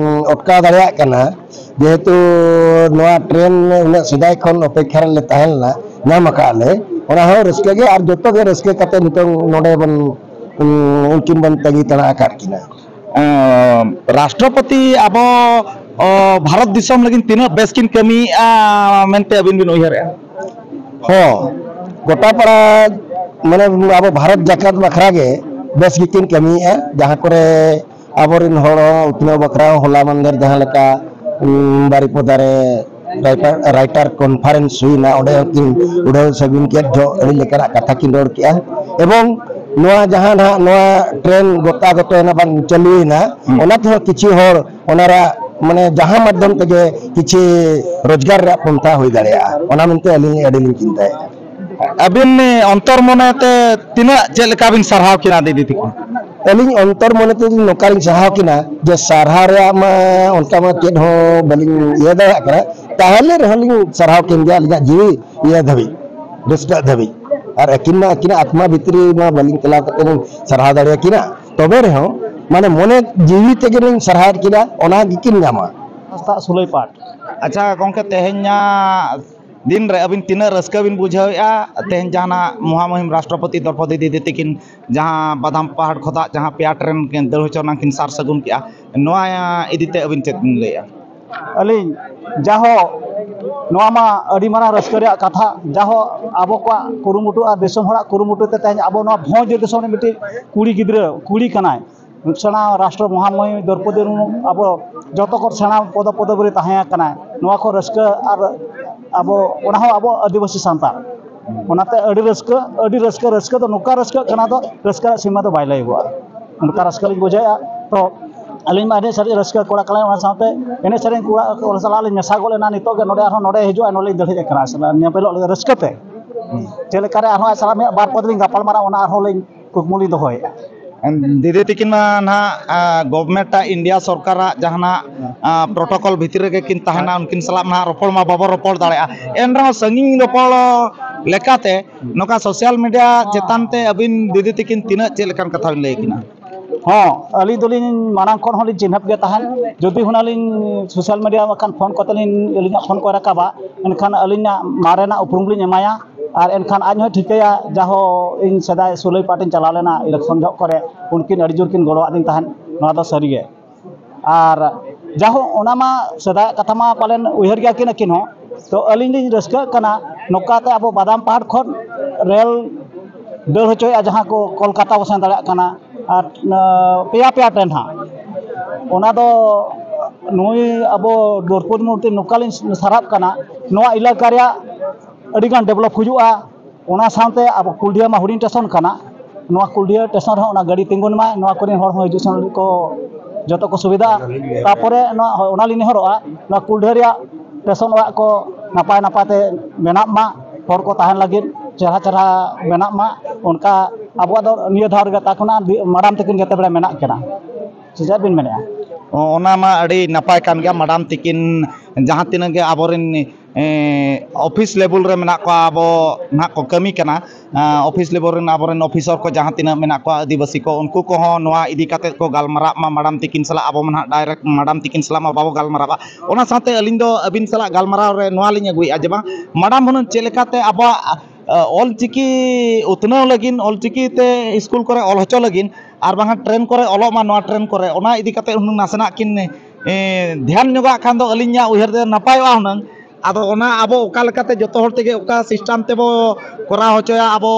ᱚᱴᱠᱟᱣ ᱫᱟᱲᱮᱭᱟᱜ ᱠᱟᱱᱟ, ᱡᱮᱦᱮᱛᱩ ᱱᱚᱣᱟ ᱴᱨᱮᱱ ᱩᱱᱟᱹᱜ ᱥᱮᱫᱟᱭ ᱠᱷᱚᱱ ᱚᱯᱮᱠᱠᱷᱟ ᱨᱮᱞᱮ ᱛᱟᱦᱮᱸ ᱞᱮᱱᱟ, ᱧᱟᱢ ᱟᱠᱟᱫ ᱞᱮ, ᱚᱱᱟ ᱦᱚᱸ ᱨᱟᱹᱥᱠᱟᱹ ᱜᱮ᱾ ᱟᱨ ᱡᱚᱛᱚ ᱜᱮ ᱨᱟᱹᱥᱠᱟᱹ ᱠᱟᱛᱮ ᱱᱤᱛᱚᱝ ᱱᱚᱰᱮ ᱵᱚᱱ, ᱩᱱ-, ᱩᱱᱠᱤᱱ ᱵᱚᱱ ᱛᱟᱺᱜᱤ ᱛᱟᱲᱟ ᱟᱠᱟᱫ ᱠᱤᱱᱟ᱾ ᱮᱸ, ᱨᱟᱥᱴᱨᱚᱯᱚᱛᱤ ᱟᱵᱚ, ᱚ, ᱵᱷᱟᱨᱚᱛ ᱫᱤᱥᱚᱢ ᱞᱟᱹᱜᱤᱫ ᱛᱤᱱᱟᱹᱜ ᱵᱮᱥ ᱠᱤᱱ ᱠᱟᱹᱢᱤᱭᱮᱫᱼᱟ ᱢᱮᱱᱛᱮ ᱟᱹᱵᱤᱱ ᱵᱤᱱ ᱩᱭᱦᱟᱹᱨᱮᱜᱼᱟ? ᱦᱚᱸ, ᱜᱚᱴᱟ ᱯᱟᱲᱟ, ᱢᱟᱱᱮ, ᱟᱵᱚ ᱵᱷᱟᱨᱚᱛ ᱡᱟᱠᱟᱛ ᱵᱟᱠᱷᱨᱟ ᱜᱮ ᱵᱮᱥ ᱜᱮᱠᱤᱱ ᱠᱟᱹᱢᱤᱭᱮᱫᱼᱟ᱾ ᱡᱟᱦᱟᱸ ᱠᱚᱨᱮ ᱟᱵᱚᱨᱮᱱ ᱦᱚᱲ ᱦᱚᱸ ᱩᱛᱱᱟᱹᱣ ᱵᱟᱠᱷᱨᱟ ᱦᱚᱸ ᱦᱚᱞᱟ ᱢᱟᱦᱫᱮᱨ ᱡᱟᱦᱟᱸ ᱞᱮᱠᱟ, ᱩᱢ, ᱵᱟᱨᱤᱯᱚᱫᱟ ᱨᱮ ᱨᱟᱭᱴᱟᱨ, ᱨᱟᱭᱴᱟᱨ ᱠᱚᱱᱯᱷᱟᱨᱮᱱᱥ ᱦᱩᱭᱱᱟ, ᱚᱸᱰᱮ ᱦᱚᱸᱠᱤᱱ ᱩᱰᱷᱟᱹᱣ ᱥᱟᱹᱜᱩᱱ ᱠᱮᱫ ᱡᱚᱦᱚᱜ ᱟᱹᱰᱤ ᱞᱮᱠᱟᱱᱟᱜ ᱠᱟᱛᱷᱟ ᱠᱤᱱ ᱨᱚᱲ ᱠᱮᱜᱼᱟ᱾ ᱮᱵᱚᱝ ᱱᱚᱣᱟ ᱡᱟᱦᱟᱸ ᱱᱟᱦᱟᱜ ᱱᱚᱣᱟ ᱴᱨᱮᱱ ᱜᱚᱛᱟ ᱜᱚᱛᱚ ᱮᱱᱟ ᱵᱟᱝ ᱪᱟᱹᱞᱩᱭᱮᱱᱟ, ᱦᱩᱸ᱾ ᱚᱱᱟ ᱛᱮᱦᱚᱸ ᱠᱤᱪᱷᱩ ᱦᱚᱲ ᱚᱱᱟ ᱨᱮᱭᱟᱜ ᱢᱟᱱᱮ ᱡᱟᱦᱟᱸ ᱢᱟᱫᱽᱫᱷᱚᱢ ᱛᱮᱜᱮ ᱠᱤᱪᱷᱤ ᱨᱳᱡᱽᱜᱟᱨ ᱨᱮᱭᱟᱜ ᱯᱚᱱᱛᱷᱟ ᱦᱩᱭ ᱫᱟᱲᱮᱭᱟᱜᱼᱟ, ᱚᱱᱟ ᱢᱮᱱᱛᱮ ᱟᱹᱞᱤᱧ ᱟᱹᱰᱤ ᱞᱤᱧ ᱪᱤᱱᱛᱟᱹᱭᱮᱫᱼᱟ᱾ ᱟᱹᱵᱤᱱ ᱚᱱᱛᱚᱨ ᱢᱚᱱᱮᱛᱮ ᱛᱤᱱᱟᱹᱜ ᱪᱮᱫ ᱞᱮᱠᱟ ᱵᱤᱱ ᱥᱟᱨᱦᱟᱣ ᱠᱤᱱᱟ ᱫᱤᱫᱤ ᱛᱟᱹᱠᱤᱱ? ᱟᱹᱞᱤᱧ ᱚᱱᱛᱚᱨ ᱢᱚᱱᱮ ᱛᱮᱞᱤᱧ ᱱᱚᱝᱠᱟᱞᱤᱧ ᱥᱟᱨᱦᱟᱣ ᱠᱤᱱᱟ ᱡᱮ ᱥᱟᱨᱦᱟᱣ ᱨᱮᱭᱟᱜ ᱢᱟ ᱚᱱᱠᱟ ᱢᱟ ᱪᱮᱫ ᱦᱚᱸ ᱵᱟᱹᱞᱤᱧ ᱤᱭᱟᱹ ᱫᱟᱲᱮᱭᱟᱜ ᱠᱟᱱᱟ᱾ ᱛᱟᱦᱚᱞᱮ ᱨᱮᱦᱚᱸ ᱞᱤᱧ ᱥᱟᱨᱦᱟᱣ ᱠᱤᱱ ᱜᱮᱭᱟ ᱟᱹᱞᱤᱧᱟᱜ ᱡᱤᱣᱤ ᱤᱭᱟᱹ ᱫᱷᱟᱹᱵᱤᱡ, ᱨᱟᱹᱥᱠᱟᱹᱜ ᱫᱷᱟᱹᱵᱤᱡ᱾ ᱟᱨ ᱟᱹᱠᱤᱱ ᱢᱟ ᱟᱹᱠᱤᱱᱟᱜ ᱟᱛᱢᱟ ᱵᱷᱤᱛᱨᱤ ᱢᱟ ᱵᱟᱹᱞᱤᱧ ᱪᱟᱞᱟᱣ ᱠᱟᱛᱮ ᱞᱤᱧ ᱥᱟᱨᱦᱟᱣ ᱫᱟᱲᱮᱭᱟᱠᱤᱱᱟ᱾ ᱛᱚᱵᱮ ᱨᱮᱦᱚᱸ ᱢᱟᱱᱮ ᱢᱚᱱᱮ ᱡᱤᱣᱤ ᱛᱮᱜᱮ ᱞᱤᱧ ᱥᱟᱨᱦᱟᱣᱮᱫ ᱠᱤᱱᱟ, ᱚᱱᱟ ᱜᱮᱠᱤᱱ ᱧᱟᱢᱟ᱾ ᱥᱮᱛᱟᱜ ᱥᱩᱞᱟᱹᱭ ᱯᱟᱴ᱾ ᱟᱪᱪᱷᱟ ᱜᱚᱢᱠᱮ, ᱛᱮᱦᱮᱧᱟᱜ ᱫᱤᱱ ᱨᱮ ᱟᱹᱵᱤᱱ ᱛᱤᱱᱟᱹᱜ ᱨᱟᱹᱥᱠᱟᱹ ᱵᱤᱱ ᱵᱩᱡᱷᱟᱹᱣᱮᱫᱼᱟ? ᱛᱮᱦᱮᱧ ᱡᱟᱦᱟᱱᱟᱜ ᱢᱚᱦᱟᱢᱩᱦᱤᱢ ᱨᱟᱥᱴᱨᱚᱯᱚᱛᱤ ᱫᱨᱚᱯᱚᱫᱤ ᱫᱤᱫᱤ ᱛᱟᱹᱠᱤᱱ ᱡᱟᱦᱟᱸ ᱵᱟᱫᱟᱢ ᱯᱟᱦᱟᱲ ᱠᱷᱚᱱᱟᱜ ᱡᱟᱦᱟᱸ ᱯᱮᱭᱟ ᱴᱨᱮᱱ ᱠᱤᱱ ᱫᱟᱹᱲ ᱦᱚᱪᱚ ᱨᱮᱱᱟᱜ ᱠᱤᱱ ᱥᱟᱨ ᱥᱟᱹᱜᱩᱱ ᱠᱮᱜᱼᱟ, ᱱᱚᱣᱟ ᱤᱫᱤ ᱛᱮ ᱟᱹᱵᱤᱱ ᱪᱮᱫ ᱵᱤᱱ ᱞᱟᱹᱭᱮᱫᱼᱟ? ᱟᱹᱞᱤᱧ ᱡᱟᱦᱚ ᱱᱚᱣᱟ ᱢᱟ ᱟᱹᱰᱤ ᱢᱟᱨᱟᱝ ᱨᱟᱹᱥᱠᱟᱹ ᱨᱮᱭᱟᱜ ᱠᱟᱛᱷᱟ, ᱡᱟᱦᱚ ᱟᱵᱚ ᱠᱚᱣᱟᱜ ᱠᱩᱨᱩᱢᱩᱴᱩ ᱟᱨ ᱫᱤᱥᱚᱢ ᱦᱚᱲᱟᱜ ᱠᱩᱨᱩᱢᱩᱴᱩ ᱛᱮ ᱛᱮᱦᱮᱧ ᱟᱵᱚ ᱱᱚᱣᱟ ᱵᱷᱚᱸᱡᱽ ᱫᱤᱥᱚᱢ ᱨᱮ ᱢᱤᱫᱴᱤᱡ ᱠᱩᱲᱤ ᱜᱤᱫᱽᱨᱟᱹ, ᱠᱩᱲᱤ ᱠᱟᱱᱟᱭ, ᱥᱮᱬᱟ ᱨᱟᱥᱴᱨᱚ ᱢᱚᱦᱟᱢᱚᱦᱤ ᱫᱨᱚᱯᱚᱫᱤ ᱢᱩᱨᱢᱩ ᱟᱵᱚ ᱡᱚᱛᱚ ᱠᱷᱚᱱ ᱥᱮᱬᱟ ᱯᱚᱫᱚ ᱯᱚᱫᱚᱵᱤ ᱨᱮ ᱛᱟᱦᱮᱸ ᱠᱟᱱᱟᱭ᱾ ᱱᱚᱣᱟ ᱠᱚ ᱨᱟᱹᱥᱠᱟᱹ ᱟᱨ ᱟᱵᱚ, ᱚᱱᱟ ᱦᱚᱸ ᱟᱵᱚ ᱟᱹᱫᱤᱵᱟᱹᱥᱤ ᱥᱟᱱᱛᱟᱲ, ᱚᱱᱟᱛᱮ ᱟᱹᱰᱤ ᱨᱟᱹᱥᱠᱟᱹ, ᱟᱹᱰᱤ ᱨᱟᱹᱥᱠᱟᱹ᱾ ᱨᱟᱹᱥᱠᱟᱹ ᱫᱚ ᱱᱚᱝᱠᱟ ᱨᱟᱹᱥᱠᱟᱹᱜ ᱠᱟᱱᱟ, ᱫᱚ ᱨᱟᱹᱥᱠᱟᱹ ᱨᱮᱭᱟᱜ ᱥᱤᱢᱟᱹ ᱫᱚ ᱵᱟᱭ ᱞᱟᱹᱭᱚᱜᱼᱟ᱾ ᱱᱚᱝᱠᱟ ᱨᱟᱹᱥᱠᱟᱹ ᱞᱤᱧ ᱵᱩᱡᱷᱟᱹᱣᱮᱫᱼᱟ᱾ ᱛᱚ ᱟᱹᱞᱤᱧ ᱢᱟ ᱮᱱᱮᱡ ᱥᱮᱨᱮᱧ ᱨᱟᱹᱥᱠᱟᱹ ᱠᱚᱲᱟ ᱠᱟᱱᱟᱞᱤᱧ, ᱚᱱᱟ ᱥᱟᱶᱛᱮ ᱮᱱᱮᱡ ᱥᱮᱨᱮᱧ ᱠᱚᱲᱟ ᱠᱚ ᱥᱟᱞᱟᱜ ᱞᱤᱧ ᱢᱮᱥᱟ ᱜᱚᱫ ᱞᱮᱱᱟ᱾ ᱱᱤᱛᱚᱜ ᱜᱮ ᱱᱚᱰᱮ ᱟᱨᱦᱚᱸ ᱱᱚᱰᱮ ᱦᱤᱡᱩᱜᱼᱟ, ᱱᱚᱰᱮ ᱞᱤᱧ ᱫᱟᱹᱲ ᱦᱮᱡ ᱟᱠᱟᱱᱟ᱾ ᱟᱥᱚᱞᱮ ᱧᱮᱯᱮᱞᱚᱜ ᱞᱟᱹᱜᱤᱫ ᱨᱟᱹᱥᱠᱟᱹ ᱛᱮ ᱪᱮᱫ ᱞᱮᱠᱟᱨᱮ ᱟᱨᱦᱚᱸ ᱟᱡ ᱥᱟᱞᱟᱜ ᱢᱤᱫ ᱵᱟᱨ ᱯᱚᱫ ᱞᱤᱧ ᱜᱟᱯᱟᱞ ᱢᱟᱨᱟᱣ, ᱚᱱᱟ ᱟᱨᱦᱚᱸ ᱞᱤᱧ ᱠᱩᱠᱢᱩ ᱞᱤᱧ ᱫᱚᱦᱚᱭᱮᱫᱼᱟ᱾ ᱫᱤᱫᱤ ᱛᱤᱠᱤᱱ ᱢᱟ ᱱᱟᱦᱟᱜ, ᱟ, ᱜᱚᱵᱷᱢᱮᱱᱴ ᱟᱜ, ᱤᱱᱰᱤᱭᱟ ᱥᱚᱨᱠᱟᱨᱟᱜ ᱡᱟᱦᱟᱱᱟᱜ, ᱟ, ᱯᱨᱚᱴᱳᱠᱚᱞ ᱵᱷᱤᱛᱨᱤ ᱨᱮᱜᱮ ᱠᱤᱱ ᱛᱟᱦᱮᱱᱟ, ᱩᱱᱠᱤᱱ ᱥᱟᱞᱟᱜ ᱱᱟᱦᱟᱜ ᱨᱚᱯᱚᱲ ᱢᱟ ᱵᱟᱵᱚ ᱨᱚᱯᱚᱲ ᱫᱟᱲᱮᱭᱟᱜᱼᱟ᱾ ᱮᱱ ᱨᱮᱦᱚᱸ ᱥᱟᱺᱜᱤᱧ ᱨᱚᱯᱚᱲ ᱞᱮᱠᱟᱛᱮ ᱱᱚᱝᱠᱟ ᱥᱳᱥᱟᱞ ᱢᱤᱰᱤᱭᱟ ᱪᱮᱛᱟᱱ ᱛᱮ ᱟᱹᱵᱤᱱ ᱫᱤᱫᱤ ᱛᱤᱠᱤᱱ ᱛᱤᱱᱟᱹᱜ ᱪᱮᱫ ᱞᱮᱠᱟᱱ ᱠᱟᱛᱷᱟ ᱵᱤᱱ ᱞᱟᱹᱭ ᱟᱹᱠᱤᱱᱟ? ᱦᱚᱸ, ᱟᱹᱞᱤᱧ ᱫᱚᱞᱤᱧ ᱢᱟᱲᱟᱝ ᱠᱷᱚᱱ ᱦᱚᱸᱞᱤᱧ ᱪᱤᱱᱦᱟᱹᱯ ᱜᱮ ᱛᱟᱦᱮᱸᱫ᱾ ᱡᱩᱫᱤ ᱦᱩᱱᱟᱹᱝ ᱞᱤᱧ ᱥᱳᱥᱟᱞ ᱢᱤᱰᱤᱭᱟ ᱵᱟᱠᱷᱟᱱ ᱯᱷᱳᱱ ᱠᱚᱛᱮ ᱞᱤᱧ, ᱟᱹᱞᱤᱧᱟᱜ ᱯᱷᱳᱱ ᱠᱚᱭ ᱨᱟᱠᱟᱵᱟ, ᱮᱱᱠᱷᱟᱱ ᱟᱹᱞᱤᱧᱟᱜ ᱢᱟᱨᱮᱱᱟᱜ ᱩᱯᱨᱩᱢ ᱞᱤᱧ ᱮᱢᱟᱭᱟ᱾ ᱟᱨ ᱮᱱᱠᱷᱟᱱ ᱟᱡ ᱦᱚᱸᱭ ᱴᱷᱤᱠᱟᱹᱭᱟ, ᱡᱟᱦᱳ ᱤᱧ ᱥᱮᱫᱟᱭ ᱥᱩᱞᱟᱹᱭ ᱯᱟᱴᱤᱧ ᱪᱟᱞᱟᱣ ᱞᱮᱱᱟ ᱤᱞᱮᱠᱥᱚᱱ ᱡᱚᱦᱚᱜ ᱠᱚᱨᱮ, ᱩᱱᱠᱤᱱ ᱟᱹᱰᱤ ᱡᱳᱨ ᱠᱤᱱ ᱜᱚᱲᱚᱣᱟᱫᱤᱧ ᱛᱟᱦᱮᱸᱫ᱾ ᱱᱚᱣᱟ ᱫᱚ ᱥᱟᱹᱨᱤᱜᱮ᱾ ᱟᱨ ᱡᱟᱦᱳ ᱚᱱᱟ ᱢᱟ ᱥᱮᱫᱟᱭᱟᱜ ᱠᱟᱛᱷᱟ ᱢᱟ ᱯᱟᱞᱮᱱ ᱩᱭᱦᱟᱹᱨ ᱜᱮᱭᱟ ᱠᱤᱱ ᱟᱹᱠᱤᱱ ᱦᱚᱸ᱾ ᱛᱚ ᱟᱹᱞᱤᱧ ᱞᱤᱧ ᱨᱟᱹᱥᱠᱟᱹᱜ ᱠᱟᱱᱟ ᱱᱚᱝᱠᱟᱛᱮ ᱟᱵᱚ ᱵᱟᱫᱟᱢ ᱯᱟᱦᱟᱲ ᱠᱷᱚᱱ ᱨᱮᱞ ᱫᱟᱹᱲ ᱦᱚᱪᱚᱭᱮᱫᱼᱟ, ᱡᱟᱦᱟᱸ ᱠᱚ ᱠᱳᱞᱠᱟᱛᱟ ᱵᱚ ᱥᱮᱱ ᱫᱟᱲᱮᱭᱟᱜ ᱠᱟᱱᱟ᱾ ᱟᱨ, ᱟᱸ, ᱯᱮᱭᱟ ᱯᱮᱭᱟ ᱴᱨᱮᱱ ᱦᱟᱸᱜ, ᱚᱱᱟ ᱫᱚ ᱱᱩᱭ ᱟᱵᱚ ᱫᱨᱚᱯᱚᱫᱤ ᱢᱩᱨᱢᱩ ᱱᱚᱝᱠᱟᱞᱤᱧ ᱥᱟᱨᱦᱟᱣ ᱠᱟᱱᱟ, ᱱᱚᱣᱟ ᱮᱞᱟᱠᱟ ᱨᱮᱭᱟᱜ ᱟᱹᱰᱤᱜᱟᱱ ᱰᱮᱵᱷᱞᱚᱯ ᱦᱩᱭᱩᱜᱼᱟ᱾ ᱚᱱᱟ ᱥᱟᱶᱛᱮ ᱟᱵᱚ ᱠᱩᱞᱰᱤᱦᱟ ᱢᱟ ᱦᱩᱰᱤᱧ ᱥᱴᱮᱥᱚᱱ ᱠᱟᱱᱟ, ᱱᱚᱣᱟ ᱠᱩᱞᱰᱤᱦᱟ ᱥᱴᱮᱥᱚᱱ ᱨᱮᱦᱚᱸ ᱚᱱᱟ ᱜᱟᱹᱰᱤ ᱛᱤᱸᱜᱩᱱ ᱢᱟ, ᱱᱚᱣᱟ ᱠᱚᱨᱮᱱ ᱦᱚᱲ ᱦᱚᱸ ᱦᱤᱡᱩᱜ ᱥᱮᱱᱚᱜ ᱞᱟᱹᱜᱤᱫ ᱠᱚ ᱡᱚᱛᱚ ᱠᱚ ᱥᱩᱵᱤᱫᱷᱟᱜᱼᱟ᱾ ᱛᱟᱨᱯᱚᱨᱮ ᱱᱚᱣᱟ, ᱦᱳᱭ, ᱚᱱᱟ ᱞᱤᱧ ᱱᱮᱦᱚᱨᱚᱜᱼᱟ, ᱱᱚᱣᱟ ᱠᱩᱞᱰᱤᱦᱟ ᱨᱮᱭᱟᱜ ᱥᱴᱮᱥᱚᱱ ᱚᱲᱟᱜ ᱠᱚ ᱱᱟᱯᱟᱭ ᱱᱟᱯᱟᱭ ᱛᱮ ᱵᱮᱱᱟᱜ ᱢᱟ, ᱦᱚᱲ ᱠᱚ ᱛᱟᱦᱮᱱ ᱞᱟᱹᱜᱤᱫ᱾ ᱪᱮᱦᱨᱟ ᱪᱮᱦᱨᱟ ᱵᱮᱱᱟᱜ ᱢᱟ, ᱚᱱᱠᱟ ᱟᱵᱚᱣᱟᱜ ᱫᱚ ᱱᱤᱭᱟᱹ ᱫᱷᱟᱣ ᱨᱮᱜᱮ ᱛᱟᱠᱚ ᱱᱟᱜ ᱫᱤ-, ᱢᱟᱰᱟᱢ ᱛᱟᱹᱠᱤᱱ ᱡᱮᱛᱮ ᱵᱮᱲᱟ ᱢᱮᱱᱟᱜ ᱠᱤᱱᱟ᱾ ᱥᱮ ᱪᱮᱫ ᱵᱤᱱ ᱢᱮᱱᱮᱫᱼᱟ? ᱚ, ᱚᱱᱟ ᱢᱟ ᱟᱹᱰᱤ ᱱᱟᱯᱟᱭ ᱠᱟᱱ ᱜᱮᱭᱟ᱾ ᱢᱟᱰᱟᱢ ᱛᱤᱠᱤᱱ ᱡᱟᱦᱟᱸ ᱛᱤᱱᱟᱹᱜ ᱜᱮ ᱟᱵᱚᱨᱮᱱ, ᱮ, ᱚᱯᱷᱤᱥ ᱞᱮᱵᱮᱞ ᱨᱮ ᱢᱮᱱᱟᱜ ᱠᱚᱣᱟ, ᱟᱵᱚ ᱱᱟᱦᱟᱜ ᱠᱚ ᱠᱟᱹᱢᱤ ᱠᱟᱱᱟ, ᱮ, ᱚᱯᱷᱤᱥ ᱞᱮᱵᱮᱞ ᱨᱮᱱ ᱟᱵᱚᱨᱮᱱ ᱚᱯᱷᱤᱥᱟᱨ ᱠᱚ ᱡᱟᱦᱟᱸ ᱛᱤᱱᱟᱹᱜ ᱢᱮᱱᱟᱜ ᱠᱚᱣᱟ, ᱟᱹᱫᱤᱵᱟᱹᱥᱤ ᱠᱚ, ᱩᱱᱠᱩ ᱠᱚᱦᱚᱸ ᱱᱚᱣᱟ ᱤᱫᱤ ᱠᱟᱛᱮᱫ ᱠᱚ ᱜᱟᱞᱢᱟᱨᱟᱜ ᱢᱟ᱾ ᱢᱟᱰᱟᱢ ᱛᱤᱠᱤᱱ ᱥᱟᱞᱟᱜ ᱟᱵᱚ ᱢᱟ ᱱᱟᱦᱟᱜ ᱰᱟᱭᱨᱮᱠᱴ ᱢᱟᱰᱟᱢ ᱛᱤᱠᱤᱱ ᱥᱟᱞᱟᱜ ᱢᱟ ᱵᱟᱵᱚ ᱜᱟᱞᱢᱟᱨᱟᱜᱼᱟ᱾ ᱚᱱᱟ ᱥᱟᱶᱛᱮ ᱟᱹᱞᱤᱧ ᱫᱚ ᱟᱹᱵᱤᱱ ᱥᱟᱞᱟᱜ ᱜᱟᱞᱢᱟᱨᱟᱣ ᱨᱮ ᱱᱚᱣᱟ ᱞᱤᱧ ᱟᱹᱜᱩᱭᱮᱫᱼᱟ ᱡᱮ ᱵᱟᱝ, ᱢᱟᱰᱟᱢ ᱦᱩᱱᱟᱹᱝ ᱪᱮᱫ ᱞᱮᱠᱟᱛᱮ ᱟᱵᱚᱣᱟᱜ, ᱮ, ᱚᱞᱪᱤᱠᱤ ᱩᱛᱱᱟᱹᱣ ᱞᱟᱹᱜᱤᱫ, ᱚᱞᱪᱤᱠᱤ ᱛᱮ ᱥᱠᱩᱞ ᱠᱚᱨᱮ ᱚᱞ ᱦᱚᱪᱚ ᱞᱟᱹᱜᱤᱫ, ᱟᱨ ᱵᱟᱝᱠᱷᱟᱱ ᱴᱨᱮᱱ ᱠᱚᱨᱮ ᱚᱞᱚᱜ ᱢᱟ, ᱱᱚᱣᱟ ᱴᱨᱮᱱ ᱠᱚᱨᱮ, ᱚᱱᱟ ᱤᱫᱤ ᱠᱟᱛᱮ ᱦᱩᱱᱟᱹᱝ ᱱᱟᱥᱮᱱᱟᱜ ᱠᱤᱱ, ᱮ, ᱫᱷᱮᱭᱟᱱ ᱧᱚᱜᱟᱜ ᱠᱷᱟᱱ ᱫᱚ ᱟᱹᱞᱤᱧᱟᱜ ᱩᱭᱦᱟᱹᱨ ᱫᱚ ᱱᱟᱯᱟᱭᱚᱜᱼᱟ ᱦᱩᱱᱟᱹᱝ᱾ ᱟᱫᱚ ᱚᱱᱟ ᱟᱵᱚ ᱚᱠᱟ ᱞᱮᱠᱟᱛᱮ ᱡᱚᱛᱚ ᱦᱚᱲ ᱛᱮᱜᱮ ᱚᱠᱟ ᱥᱤᱥᱴᱮᱢ ᱛᱮᱵᱚ ᱠᱚᱨᱟᱣ ᱦᱚᱪᱚᱭᱟ, ᱟᱵᱚ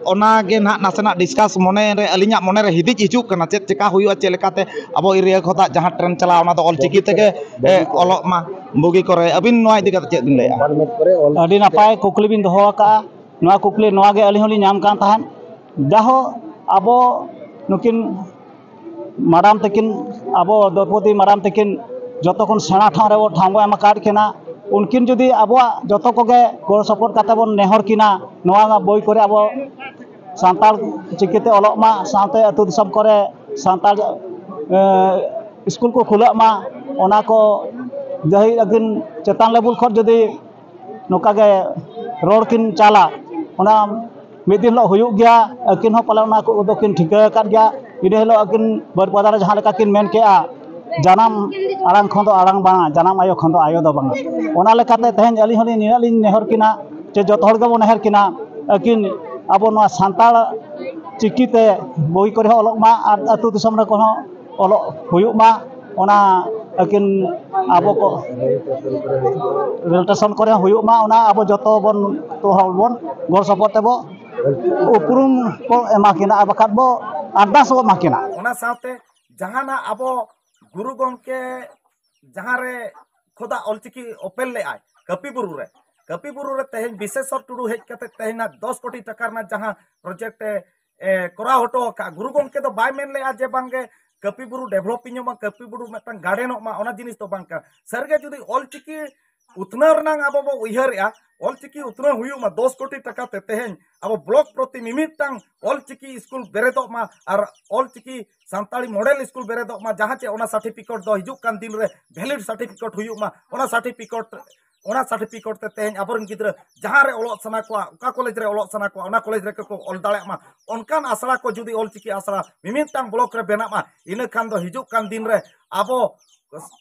ᱚᱱᱟ ᱜᱮ ᱱᱟᱦᱟᱜ ᱱᱟᱥᱮᱱᱟᱜ ᱰᱤᱥᱠᱟᱥ ᱢᱚᱱᱮ ᱨᱮ, ᱟᱹᱞᱤᱧᱟᱜ ᱢᱚᱱᱮ ᱨᱮ ᱦᱤᱫᱤᱡ ᱦᱤᱡᱩᱜ ᱠᱟᱱᱟ, ᱪᱮᱫ ᱪᱮᱠᱟ ᱦᱩᱭᱩᱜᱼᱟ, ᱪᱮᱫ ᱞᱮᱠᱟᱛᱮ ᱟᱵᱚ ᱮᱨᱤᱭᱟ ᱠᱷᱚᱱᱟᱜ ᱡᱟᱦᱟᱸ ᱴᱨᱮᱱ ᱪᱟᱞᱟᱜᱼᱟ, ᱚᱱᱟ ᱫᱚ ᱚᱞᱪᱤᱠᱤ ᱛᱮᱜᱮ, ᱮ, ᱚᱞᱚᱜ ᱢᱟ ᱵᱩᱜᱤ ᱠᱚᱨᱮ᱾ ᱟᱹᱵᱤᱱ ᱱᱚᱣᱟ ᱤᱫᱤ ᱠᱟᱛᱮ ᱪᱮᱫ ᱵᱤᱱ ᱞᱟᱹᱭᱟ? ᱟᱹᱰᱤ ᱱᱟᱯᱟᱭ ᱠᱩᱠᱞᱤ ᱵᱤᱱ ᱫᱚᱦᱚ ᱟᱠᱟᱫᱼᱟ᱾ ᱱᱚᱣᱟ ᱠᱩᱠᱞᱤ ᱱᱚᱣᱟ ᱜᱮ ᱟᱹᱞᱤᱧ ᱦᱚᱸᱞᱤᱧ ᱧᱟᱢ ᱠᱟᱱ ᱛᱟᱦᱮᱸᱫ᱾ ᱡᱟᱦᱳ, ᱟᱵᱚ ᱱᱩᱠᱤᱱ ᱢᱟᱰᱟᱢ ᱛᱟᱹᱠᱤᱱ, ᱟᱵᱚ ᱫᱨᱚᱯᱚᱫᱤ ᱢᱟᱰᱟᱢ ᱛᱟᱹᱠᱤᱱ ᱡᱚᱛᱚ ᱠᱷᱚᱱ ᱥᱮᱬᱟ ᱴᱷᱟᱶ ᱨᱮᱵᱚ ᱴᱷᱟᱶ ᱵᱚ ᱮᱢ ᱟᱠᱟᱫ ᱠᱤᱱᱟ᱾ ᱩᱱᱠᱤᱱ ᱡᱩᱫᱤ ᱟᱵᱚᱣᱟᱜ ᱡᱚᱛᱚ ᱠᱚᱜᱮ ᱜᱚᱲᱚ ᱥᱚᱯᱚᱦᱚᱫ ᱠᱟᱛᱮ ᱵᱚᱱ ᱱᱮᱦᱚᱨ ᱠᱤᱱᱟ, ᱱᱚᱣᱟ ᱵᱳᱭ ᱠᱚᱨᱮ ᱟᱵᱚ ᱥᱟᱱᱛᱟᱲ ᱪᱤᱠᱤᱛᱮ ᱚᱞᱚᱜ ᱢᱟ, ᱥᱟᱶᱛᱮ ᱟᱹᱛᱩ ᱫᱤᱥᱚᱢ ᱠᱚᱨᱮ ᱥᱟᱱᱛᱟᱲ, ᱮ, ᱥᱠᱩᱞ ᱠᱚ ᱠᱷᱩᱞᱟᱹᱜ ᱢᱟ, ᱚᱱᱟ ᱠᱚ ᱡᱟᱹᱦᱤ ᱟᱹᱠᱤᱱ ᱪᱮᱛᱟᱱ ᱞᱮᱵᱮᱞ ᱠᱷᱚᱱ ᱡᱩᱫᱤ ᱱᱚᱝᱠᱟ ᱜᱮ ᱨᱚᱲ ᱠᱤᱱ ᱪᱟᱞᱟ, ᱚᱱᱟ ᱢᱤᱫ ᱫᱤᱱ ᱦᱤᱞᱳᱜ ᱦᱩᱭᱩᱜ ᱜᱮᱭᱟ᱾ ᱟᱹᱠᱤᱱ ᱦᱚᱸ ᱯᱟᱞᱮ ᱚᱱᱟ ᱠᱚᱫᱚ ᱠᱤᱱ ᱴᱷᱤᱠᱟᱹ ᱟᱠᱟᱫ ᱜᱮᱭᱟ᱾ ᱤᱱᱟᱹ ᱦᱤᱞᱳᱜ ᱟᱹᱠᱤᱱ ᱵᱟᱹᱨᱯᱟᱫᱟ ᱨᱮ ᱡᱟᱦᱟᱸ ᱞᱮᱠᱟ ᱠᱤᱱ ᱢᱮᱱ ᱠᱮᱜᱼᱟ, ᱡᱟᱱᱟᱢ ᱟᱲᱟᱝ ᱠᱷᱚᱱ ᱫᱚ ᱟᱲᱟᱝ ᱵᱟᱝᱟ, ᱡᱟᱱᱟᱢ ᱟᱭᱳ ᱠᱷᱚᱱ ᱫᱚ ᱟᱭᱳ ᱫᱚ ᱵᱟᱝᱟ᱾ ᱚᱱᱟ ᱞᱮᱠᱟᱛᱮ ᱛᱮᱦᱮᱧ ᱟᱹᱞᱤᱧ ᱦᱚᱸᱞᱤᱧ ᱱᱤᱱᱟᱹᱜ ᱞᱤᱧ ᱱᱮᱦᱚᱨ ᱠᱤᱱᱟ ᱡᱮ ᱡᱚᱛᱚ ᱦᱚᱲ ᱜᱮᱵᱚᱱ ᱱᱮᱦᱚᱨ ᱠᱤᱱᱟ, ᱟᱹᱠᱤᱱ ᱟᱵᱚ ᱱᱚᱣᱟ ᱥᱟᱱᱛᱟᱲ ᱪᱤᱠᱤᱛᱮ ᱵᱳᱭ ᱠᱚᱨᱮ ᱦᱚᱸ ᱚᱞᱚᱜ ᱢᱟ ᱟᱨ ᱟᱹᱛᱩ ᱫᱤᱥᱚᱢ ᱨᱮ ᱠᱚᱦᱚᱸ ᱚᱞᱚᱜ ᱦᱩᱭᱩᱜ ᱢᱟ᱾ ᱚᱱᱟ ᱟᱹᱠᱤᱱ ᱟᱵᱚ ᱠᱚ ᱨᱮᱞ ᱥᱴᱮᱥᱚᱱ ᱠᱚᱨᱮ ᱦᱚᱸ ᱦᱩᱭᱩᱜ ᱢᱟ, ᱚᱱᱟ ᱟᱵᱚ ᱡᱚᱛᱚ ᱵᱚᱱ, ᱡᱚᱛᱚ ᱦᱚᱲ ᱵᱚᱱ ᱜᱚᱲ ᱥᱚᱯᱚᱦᱚᱫ ᱛᱮᱵᱚ ᱩᱯᱨᱩᱢ ᱠᱚ ᱮᱢᱟ ᱠᱤᱱᱟ, ᱟᱨ ᱵᱟᱠᱷᱟᱱ ᱵᱚ ᱟᱨᱫᱟᱥ ᱵᱚ ᱮᱢᱟ ᱠᱤᱱᱟ᱾ ᱚᱱᱟ ᱥᱟᱶᱛᱮ ᱡᱟᱦᱟᱱᱟᱜ ᱟᱵᱚ ᱜᱩᱨᱩ ᱜᱚᱢᱠᱮ ᱡᱟᱦᱟᱸ ᱨᱮ ᱠᱷᱚᱫᱟ ᱚᱞᱪᱤᱠᱤ ᱚᱯᱮᱞ ᱞᱮᱫᱟᱭ ᱠᱟᱹᱯᱤ ᱵᱩᱨᱩ ᱨᱮ, ᱠᱟᱹᱯᱤ ᱵᱩᱨᱩ ᱨᱮ ᱛᱮᱦᱮᱧ ᱵᱤᱥᱮᱥᱚᱨ ᱴᱩᱰᱩ ᱦᱮᱡ ᱠᱟᱛᱮ ᱛᱮᱦᱮᱧ ᱫᱚᱥ ᱠᱳᱴᱤ ᱴᱟᱠᱟ ᱨᱮᱱᱟᱜ ᱡᱟᱦᱟᱸ ᱯᱨᱚᱡᱮᱠᱴ ᱮ, ᱮ, ᱠᱚᱨᱟᱣ ᱦᱚᱴᱚ ᱟᱠᱟᱫ, ᱜᱩᱨᱩ ᱜᱚᱢᱠᱮ ᱫᱚ ᱵᱟᱭ ᱢᱮᱱ ᱞᱮᱫᱼᱟ ᱡᱮ ᱵᱟᱝᱜᱮ ᱠᱟᱹᱯᱤ ᱵᱩᱨᱩ ᱰᱮᱵᱷᱞᱚᱯᱤᱝ ᱚᱜ ᱢᱟ, ᱠᱟᱹᱯᱤ ᱵᱩᱨᱩ ᱢᱤᱫᱴᱟᱝ ᱜᱟᱨᱰᱮᱱᱚᱜ ᱢᱟ, ᱚᱱᱟ ᱡᱤᱱᱤᱥ ᱫᱚ ᱵᱟᱝ ᱠᱟᱱᱟ᱾ ᱥᱟᱹᱨᱤᱜᱮ ᱡᱩᱫᱤ ᱚᱞᱪᱤᱠᱤ ᱩᱛᱱᱟᱹᱣ ᱨᱮᱱᱟᱜ ᱟᱵᱚ ᱵᱚ ᱩᱭᱦᱟᱹᱨᱮᱜᱼᱟ, ᱚᱞᱪᱤᱠᱤ ᱩᱛᱱᱟᱹᱣ ᱦᱩᱭᱩᱜ ᱢᱟ, ᱫᱚᱥ ᱠᱳᱴᱤ ᱴᱟᱠᱟ ᱛᱮ ᱛᱮᱦᱮᱧ ᱟᱵᱚ ᱵᱞᱚᱠ ᱯᱨᱚᱛᱤ ᱢᱤᱢᱤᱫᱴᱟᱝ ᱚᱞᱪᱤᱠᱤ ᱥᱠᱩᱞ ᱵᱮᱨᱮᱫᱚᱜ ᱢᱟ ᱟᱨ ᱚᱞᱪᱤᱠᱤ ᱥᱟᱱᱛᱟᱲᱤ ᱢᱚᱰᱮᱞ ᱥᱠᱩᱞ ᱵᱮᱨᱮᱫᱚᱜ ᱢᱟ, ᱡᱟᱦᱟᱸ ᱪᱮ ᱚᱱᱟ ᱥᱟᱨᱴᱤᱯᱷᱤᱠᱮᱴ ᱫᱚ ᱦᱤᱡᱩᱜ ᱠᱟᱱ ᱫᱤᱱ ᱨᱮ ᱵᱷᱮᱞᱤᱰ ᱥᱟᱨᱴᱤᱯᱷᱤᱠᱮᱴ ᱦᱩᱭᱩᱜ ᱢᱟ, ᱚᱱᱟ ᱥᱟᱨᱴᱤᱯᱷᱤᱠᱮᱴ ᱚᱱᱟ ᱥᱟᱨᱴᱤᱯᱷᱤᱠᱮᱴ ᱛᱮ ᱛᱮᱦᱮᱧ ᱟᱵᱚᱨᱮᱱ ᱜᱤᱫᱽᱨᱟᱹ ᱡᱟᱦᱟᱸ ᱨᱮ ᱚᱞᱚᱜ ᱥᱟᱱᱟ ᱠᱚᱣᱟ, ᱚᱠᱟ ᱠᱚᱞᱮᱡᱽ ᱨᱮ ᱚᱞᱚᱜ ᱥᱟᱱᱟ ᱠᱚᱣᱟ, ᱚᱱᱟ ᱠᱚᱞᱮᱡᱽ ᱨᱮ ᱠᱚ ᱚᱞ ᱫᱟᱲᱮᱭᱟᱜ ᱢᱟ, ᱚᱱᱠᱟᱱ ᱟᱥᱲᱟ ᱠᱚ ᱡᱩᱫᱤ ᱚᱞᱪᱤᱠᱤ ᱟᱥᱲᱟ ᱢᱤᱢᱤᱫᱴᱟᱝ ᱵᱞᱚᱠ ᱨᱮ ᱵᱮᱱᱟᱜ ᱢᱟ, ᱤᱱᱟᱹ ᱠᱷᱟᱱ ᱫᱚ ᱦᱤᱡᱩᱜ ᱠᱟᱱ ᱫᱤᱱ ᱨᱮ ᱟᱵᱚ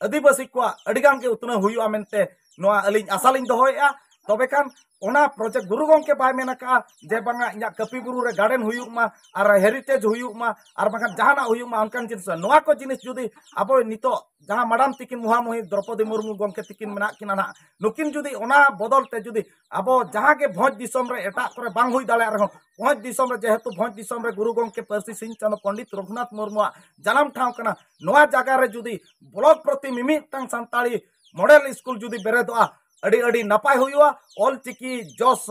ᱟᱹᱫᱤᱵᱟᱹᱥᱤ ᱠᱚᱣᱟᱜ ᱟᱹᱰᱤ ᱜᱟᱱ ᱜᱮ ᱩᱛᱱᱟᱹᱣ ᱦᱩᱭᱩᱜᱼᱟ ᱢᱮᱱᱛᱮ ᱱᱚᱣᱟ ᱟᱹᱞᱤᱧ ᱟᱥᱟ ᱞᱤᱧ ᱫᱚᱦᱚᱭᱮᱫᱼᱟ᱾ ᱛᱚᱵᱮ ᱠᱷᱟᱱ ᱚᱱᱟ ᱯᱨᱚᱡᱮᱠᱴ ᱜᱩᱨᱩ ᱜᱚᱢᱠᱮ ᱵᱟᱭ ᱢᱮᱱ ᱟᱠᱟᱫᱼᱟ ᱡᱮ ᱵᱟᱝᱟ ᱤᱧᱟᱹᱜ ᱠᱟᱹᱯᱤ ᱵᱩᱨᱩ ᱨᱮ ᱜᱟᱨᱰᱮᱱ ᱦᱩᱭᱩᱜ ᱢᱟ ᱟᱨ ᱦᱮᱨᱤᱴᱮᱡᱽ ᱦᱩᱭᱩᱜ ᱢᱟ ᱟᱨ ᱵᱟᱝᱠᱷᱟᱱ ᱡᱟᱦᱟᱱᱟᱜ ᱦᱩᱭᱩᱜ ᱢᱟ, ᱚᱱᱠᱟᱱ ᱡᱤᱱᱤᱥ ᱵᱟᱝ᱾ ᱱᱚᱣᱟ ᱠᱚ ᱡᱤᱱᱤᱥ ᱡᱩᱫᱤ ᱟᱵᱚ ᱱᱤᱛᱚᱜ ᱡᱟᱦᱟᱸ ᱢᱟᱰᱟᱢ ᱛᱤᱠᱤᱱ, ᱢᱚᱦᱟᱢᱩᱦᱤ ᱫᱨᱚᱯᱚᱫᱤ ᱢᱩᱨᱢᱩ ᱜᱚᱢᱠᱮ ᱛᱤᱠᱤᱱ ᱢᱮᱱᱟᱜ ᱠᱤᱱᱟ ᱱᱟᱦᱟᱜ, ᱱᱩᱠᱤᱱ ᱡᱩᱫᱤ ᱚᱱᱟ ᱵᱚᱫᱚᱞ ᱛᱮ ᱡᱩᱫᱤ ᱟᱵᱚ ᱡᱟᱦᱟᱸ ᱜᱮ ᱵᱷᱚᱸᱡᱽ ᱫᱤᱥᱚᱢ ᱨᱮ ᱮᱴᱟᱜ ᱠᱚᱨᱮ ᱵᱟᱝ ᱦᱩᱭ ᱫᱟᱲᱮᱭᱟᱜ ᱨᱮᱦᱚᱸ, ᱵᱷᱚᱸᱡᱽ ᱫᱤᱥᱚᱢ ᱨᱮ, ᱡᱮᱦᱮᱛᱩ ᱵᱷᱚᱸᱡᱽ ᱫᱤᱥᱚᱢ ᱨᱮ ᱜᱩᱨᱩ ᱜᱚᱢᱠᱮ ᱯᱟᱹᱨᱥᱤ ᱥᱤᱧ ᱪᱟᱸᱫᱚ ᱯᱚᱱᱰᱤᱛ ᱨᱚᱜᱷᱩᱱᱟᱛᱷ ᱢᱩᱨᱢᱩᱣᱟᱜ ᱡᱟᱱᱟᱢ ᱴᱷᱟᱶ ᱠᱟᱱᱟ, ᱱᱚᱣᱟ ᱡᱟᱭᱜᱟ ᱨᱮ ᱡᱩᱫᱤ ᱵᱞᱚᱠ ᱯᱨᱚᱛᱤ ᱢᱤᱢᱤᱫᱴᱟᱝ ᱥᱟᱱᱛᱟᱲᱤ ᱢᱚᱰᱮᱞ ᱥᱠᱩᱞ ᱡᱩᱫᱤ ᱵᱮᱨᱮᱫᱚᱜᱼᱟ, ᱟᱹᱰᱤ ᱟᱹᱰᱤ ᱱᱟᱯᱟᱭ ᱦᱩᱭᱩᱜᱼᱟ᱾ ᱚᱞᱪᱤᱠᱤ ᱡᱚᱥ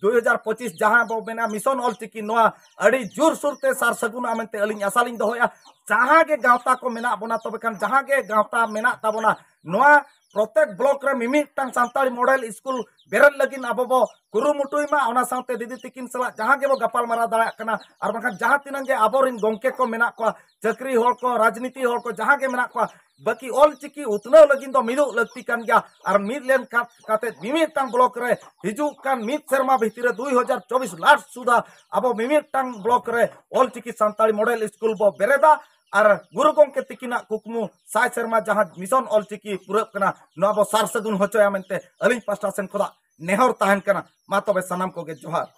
ᱫᱩᱭ ᱦᱟᱡᱟᱨ ᱯᱚᱸᱪᱤᱥ ᱡᱟᱦᱟᱸ ᱵᱚ ᱢᱮᱱᱟ ᱢᱤᱥᱚᱱ ᱚᱞᱪᱤᱠᱤ, ᱱᱚᱣᱟ ᱟᱹᱰᱤ ᱡᱳᱨᱥᱳᱨ ᱛᱮ ᱥᱟᱨ ᱥᱟᱹᱜᱩᱱᱚᱜᱼᱟ ᱢᱮᱱᱛᱮ ᱟᱹᱞᱤᱧ ᱟᱥᱟ ᱞᱤᱧ ᱫᱚᱦᱚᱭᱟ᱾ ᱡᱟᱦᱟᱸ ᱜᱮ ᱜᱟᱶᱛᱟ ᱠᱚ ᱢᱮᱱᱟᱜ ᱵᱚᱱᱟ, ᱛᱚᱵᱮ ᱠᱷᱟᱱ ᱡᱟᱦᱟᱸ ᱜᱮ ᱜᱟᱶᱛᱟ ᱢᱮᱱᱟᱜ ᱛᱟᱵᱚᱱᱟ, ᱱᱚᱣᱟ ᱯᱨᱚᱛᱮᱠ ᱵᱞᱚᱠ ᱨᱮ ᱢᱤᱢᱤᱫᱴᱟᱝ ᱥᱟᱱᱛᱟᱲᱤ ᱢᱚᱰᱮᱞ ᱥᱠᱩᱞ ᱵᱮᱨᱮᱫ ᱞᱟᱹᱜᱤᱫ ᱟᱵᱚ ᱵᱚ ᱠᱩᱨᱩᱢᱩᱴᱩᱭ ᱢᱟ᱾ ᱚᱱᱟ ᱥᱟᱶᱛᱮ ᱫᱤᱫᱤ ᱛᱤᱠᱤᱱ ᱥᱟᱞᱟᱜ ᱡᱟᱦᱟᱸ ᱜᱮᱵᱚ ᱜᱟᱯᱟᱞ ᱢᱟᱨᱟᱣ ᱫᱟᱲᱮᱭᱟᱜ ᱠᱟᱱᱟ, ᱟᱨ ᱵᱟᱝᱠᱷᱟᱱ ᱡᱟᱦᱟᱸ ᱛᱤᱱᱟᱹᱜ ᱜᱮ ᱟᱵᱚᱨᱮᱱ ᱜᱚᱢᱠᱮ ᱠᱚ ᱢᱮᱱᱟᱜ ᱠᱚᱣᱟ, ᱪᱟᱹᱠᱨᱤ ᱦᱚᱲ ᱠᱚ, ᱨᱟᱡᱽᱱᱤᱛᱤ ᱦᱚᱲ ᱠᱚ, ᱡᱟᱦᱟᱸ ᱜᱮ ᱢᱮᱱᱟᱜ ᱠᱚᱣᱟ, ᱵᱟᱹᱠᱤ ᱚᱞᱪᱤᱠᱤ ᱩᱛᱱᱟᱹᱣ ᱞᱟᱹᱜᱤᱫ ᱫᱚ ᱢᱤᱫᱚᱜ ᱞᱟᱹᱠᱛᱤ ᱠᱟᱱ ᱜᱮᱭᱟ᱾ ᱟᱨ ᱢᱤᱫ ᱞᱮᱱ ᱠᱟ-, ᱠᱟᱛᱮ ᱢᱤᱢᱤᱫᱴᱟᱝ ᱵᱞᱚᱠ ᱨᱮ ᱦᱤᱡᱩᱜ ᱠᱟᱱ ᱢᱤᱫ ᱥᱮᱨᱢᱟ ᱵᱷᱤᱛᱤᱨ ᱨᱮ ᱫᱩᱭ ᱦᱟᱡᱟᱨ ᱪᱚᱵᱵᱤᱥ ᱞᱟᱥᱴ ᱥᱩᱫᱷᱟ ᱟᱵᱚ ᱢᱤᱢᱤᱫᱴᱟᱝ ᱵᱞᱚᱠ ᱨᱮ ᱚᱞᱪᱤᱠᱤ ᱥᱟᱱᱛᱟᱲᱤ ᱢᱚᱰᱮᱞ ᱥᱠᱩᱞ ᱵᱚ ᱵᱮᱨᱮᱫᱟ᱾ ᱟᱨ ᱜᱩᱨᱩ ᱜᱚᱢᱠᱮ ᱛᱤᱠᱤᱱᱟᱜ ᱠᱩᱠᱢᱩ ᱥᱟᱭ ᱥᱮᱨᱢᱟ ᱡᱟᱦᱟᱸ ᱢᱤᱥᱚᱱ ᱚᱞᱪᱤᱠᱤ ᱯᱩᱨᱟᱹᱜ ᱠᱟᱱᱟ, ᱱᱚᱣᱟ ᱵᱚ ᱥᱟᱨ ᱥᱟᱹᱜᱩᱱ ᱦᱚᱪᱚᱭᱟ ᱢᱮᱱᱛᱮ ᱟᱹᱞᱤᱧ ᱯᱟᱥᱴᱟ ᱥᱮᱱ ᱠᱷᱚᱱᱟᱜ ᱱᱮᱦᱚᱨ ᱛᱟᱦᱮᱱ ᱠᱟᱱᱟ᱾ ᱢᱟ ᱛᱚᱵᱮ ᱥᱟᱱᱟᱢ ᱠᱚᱜᱮ ᱡᱚᱦᱟᱨ᱾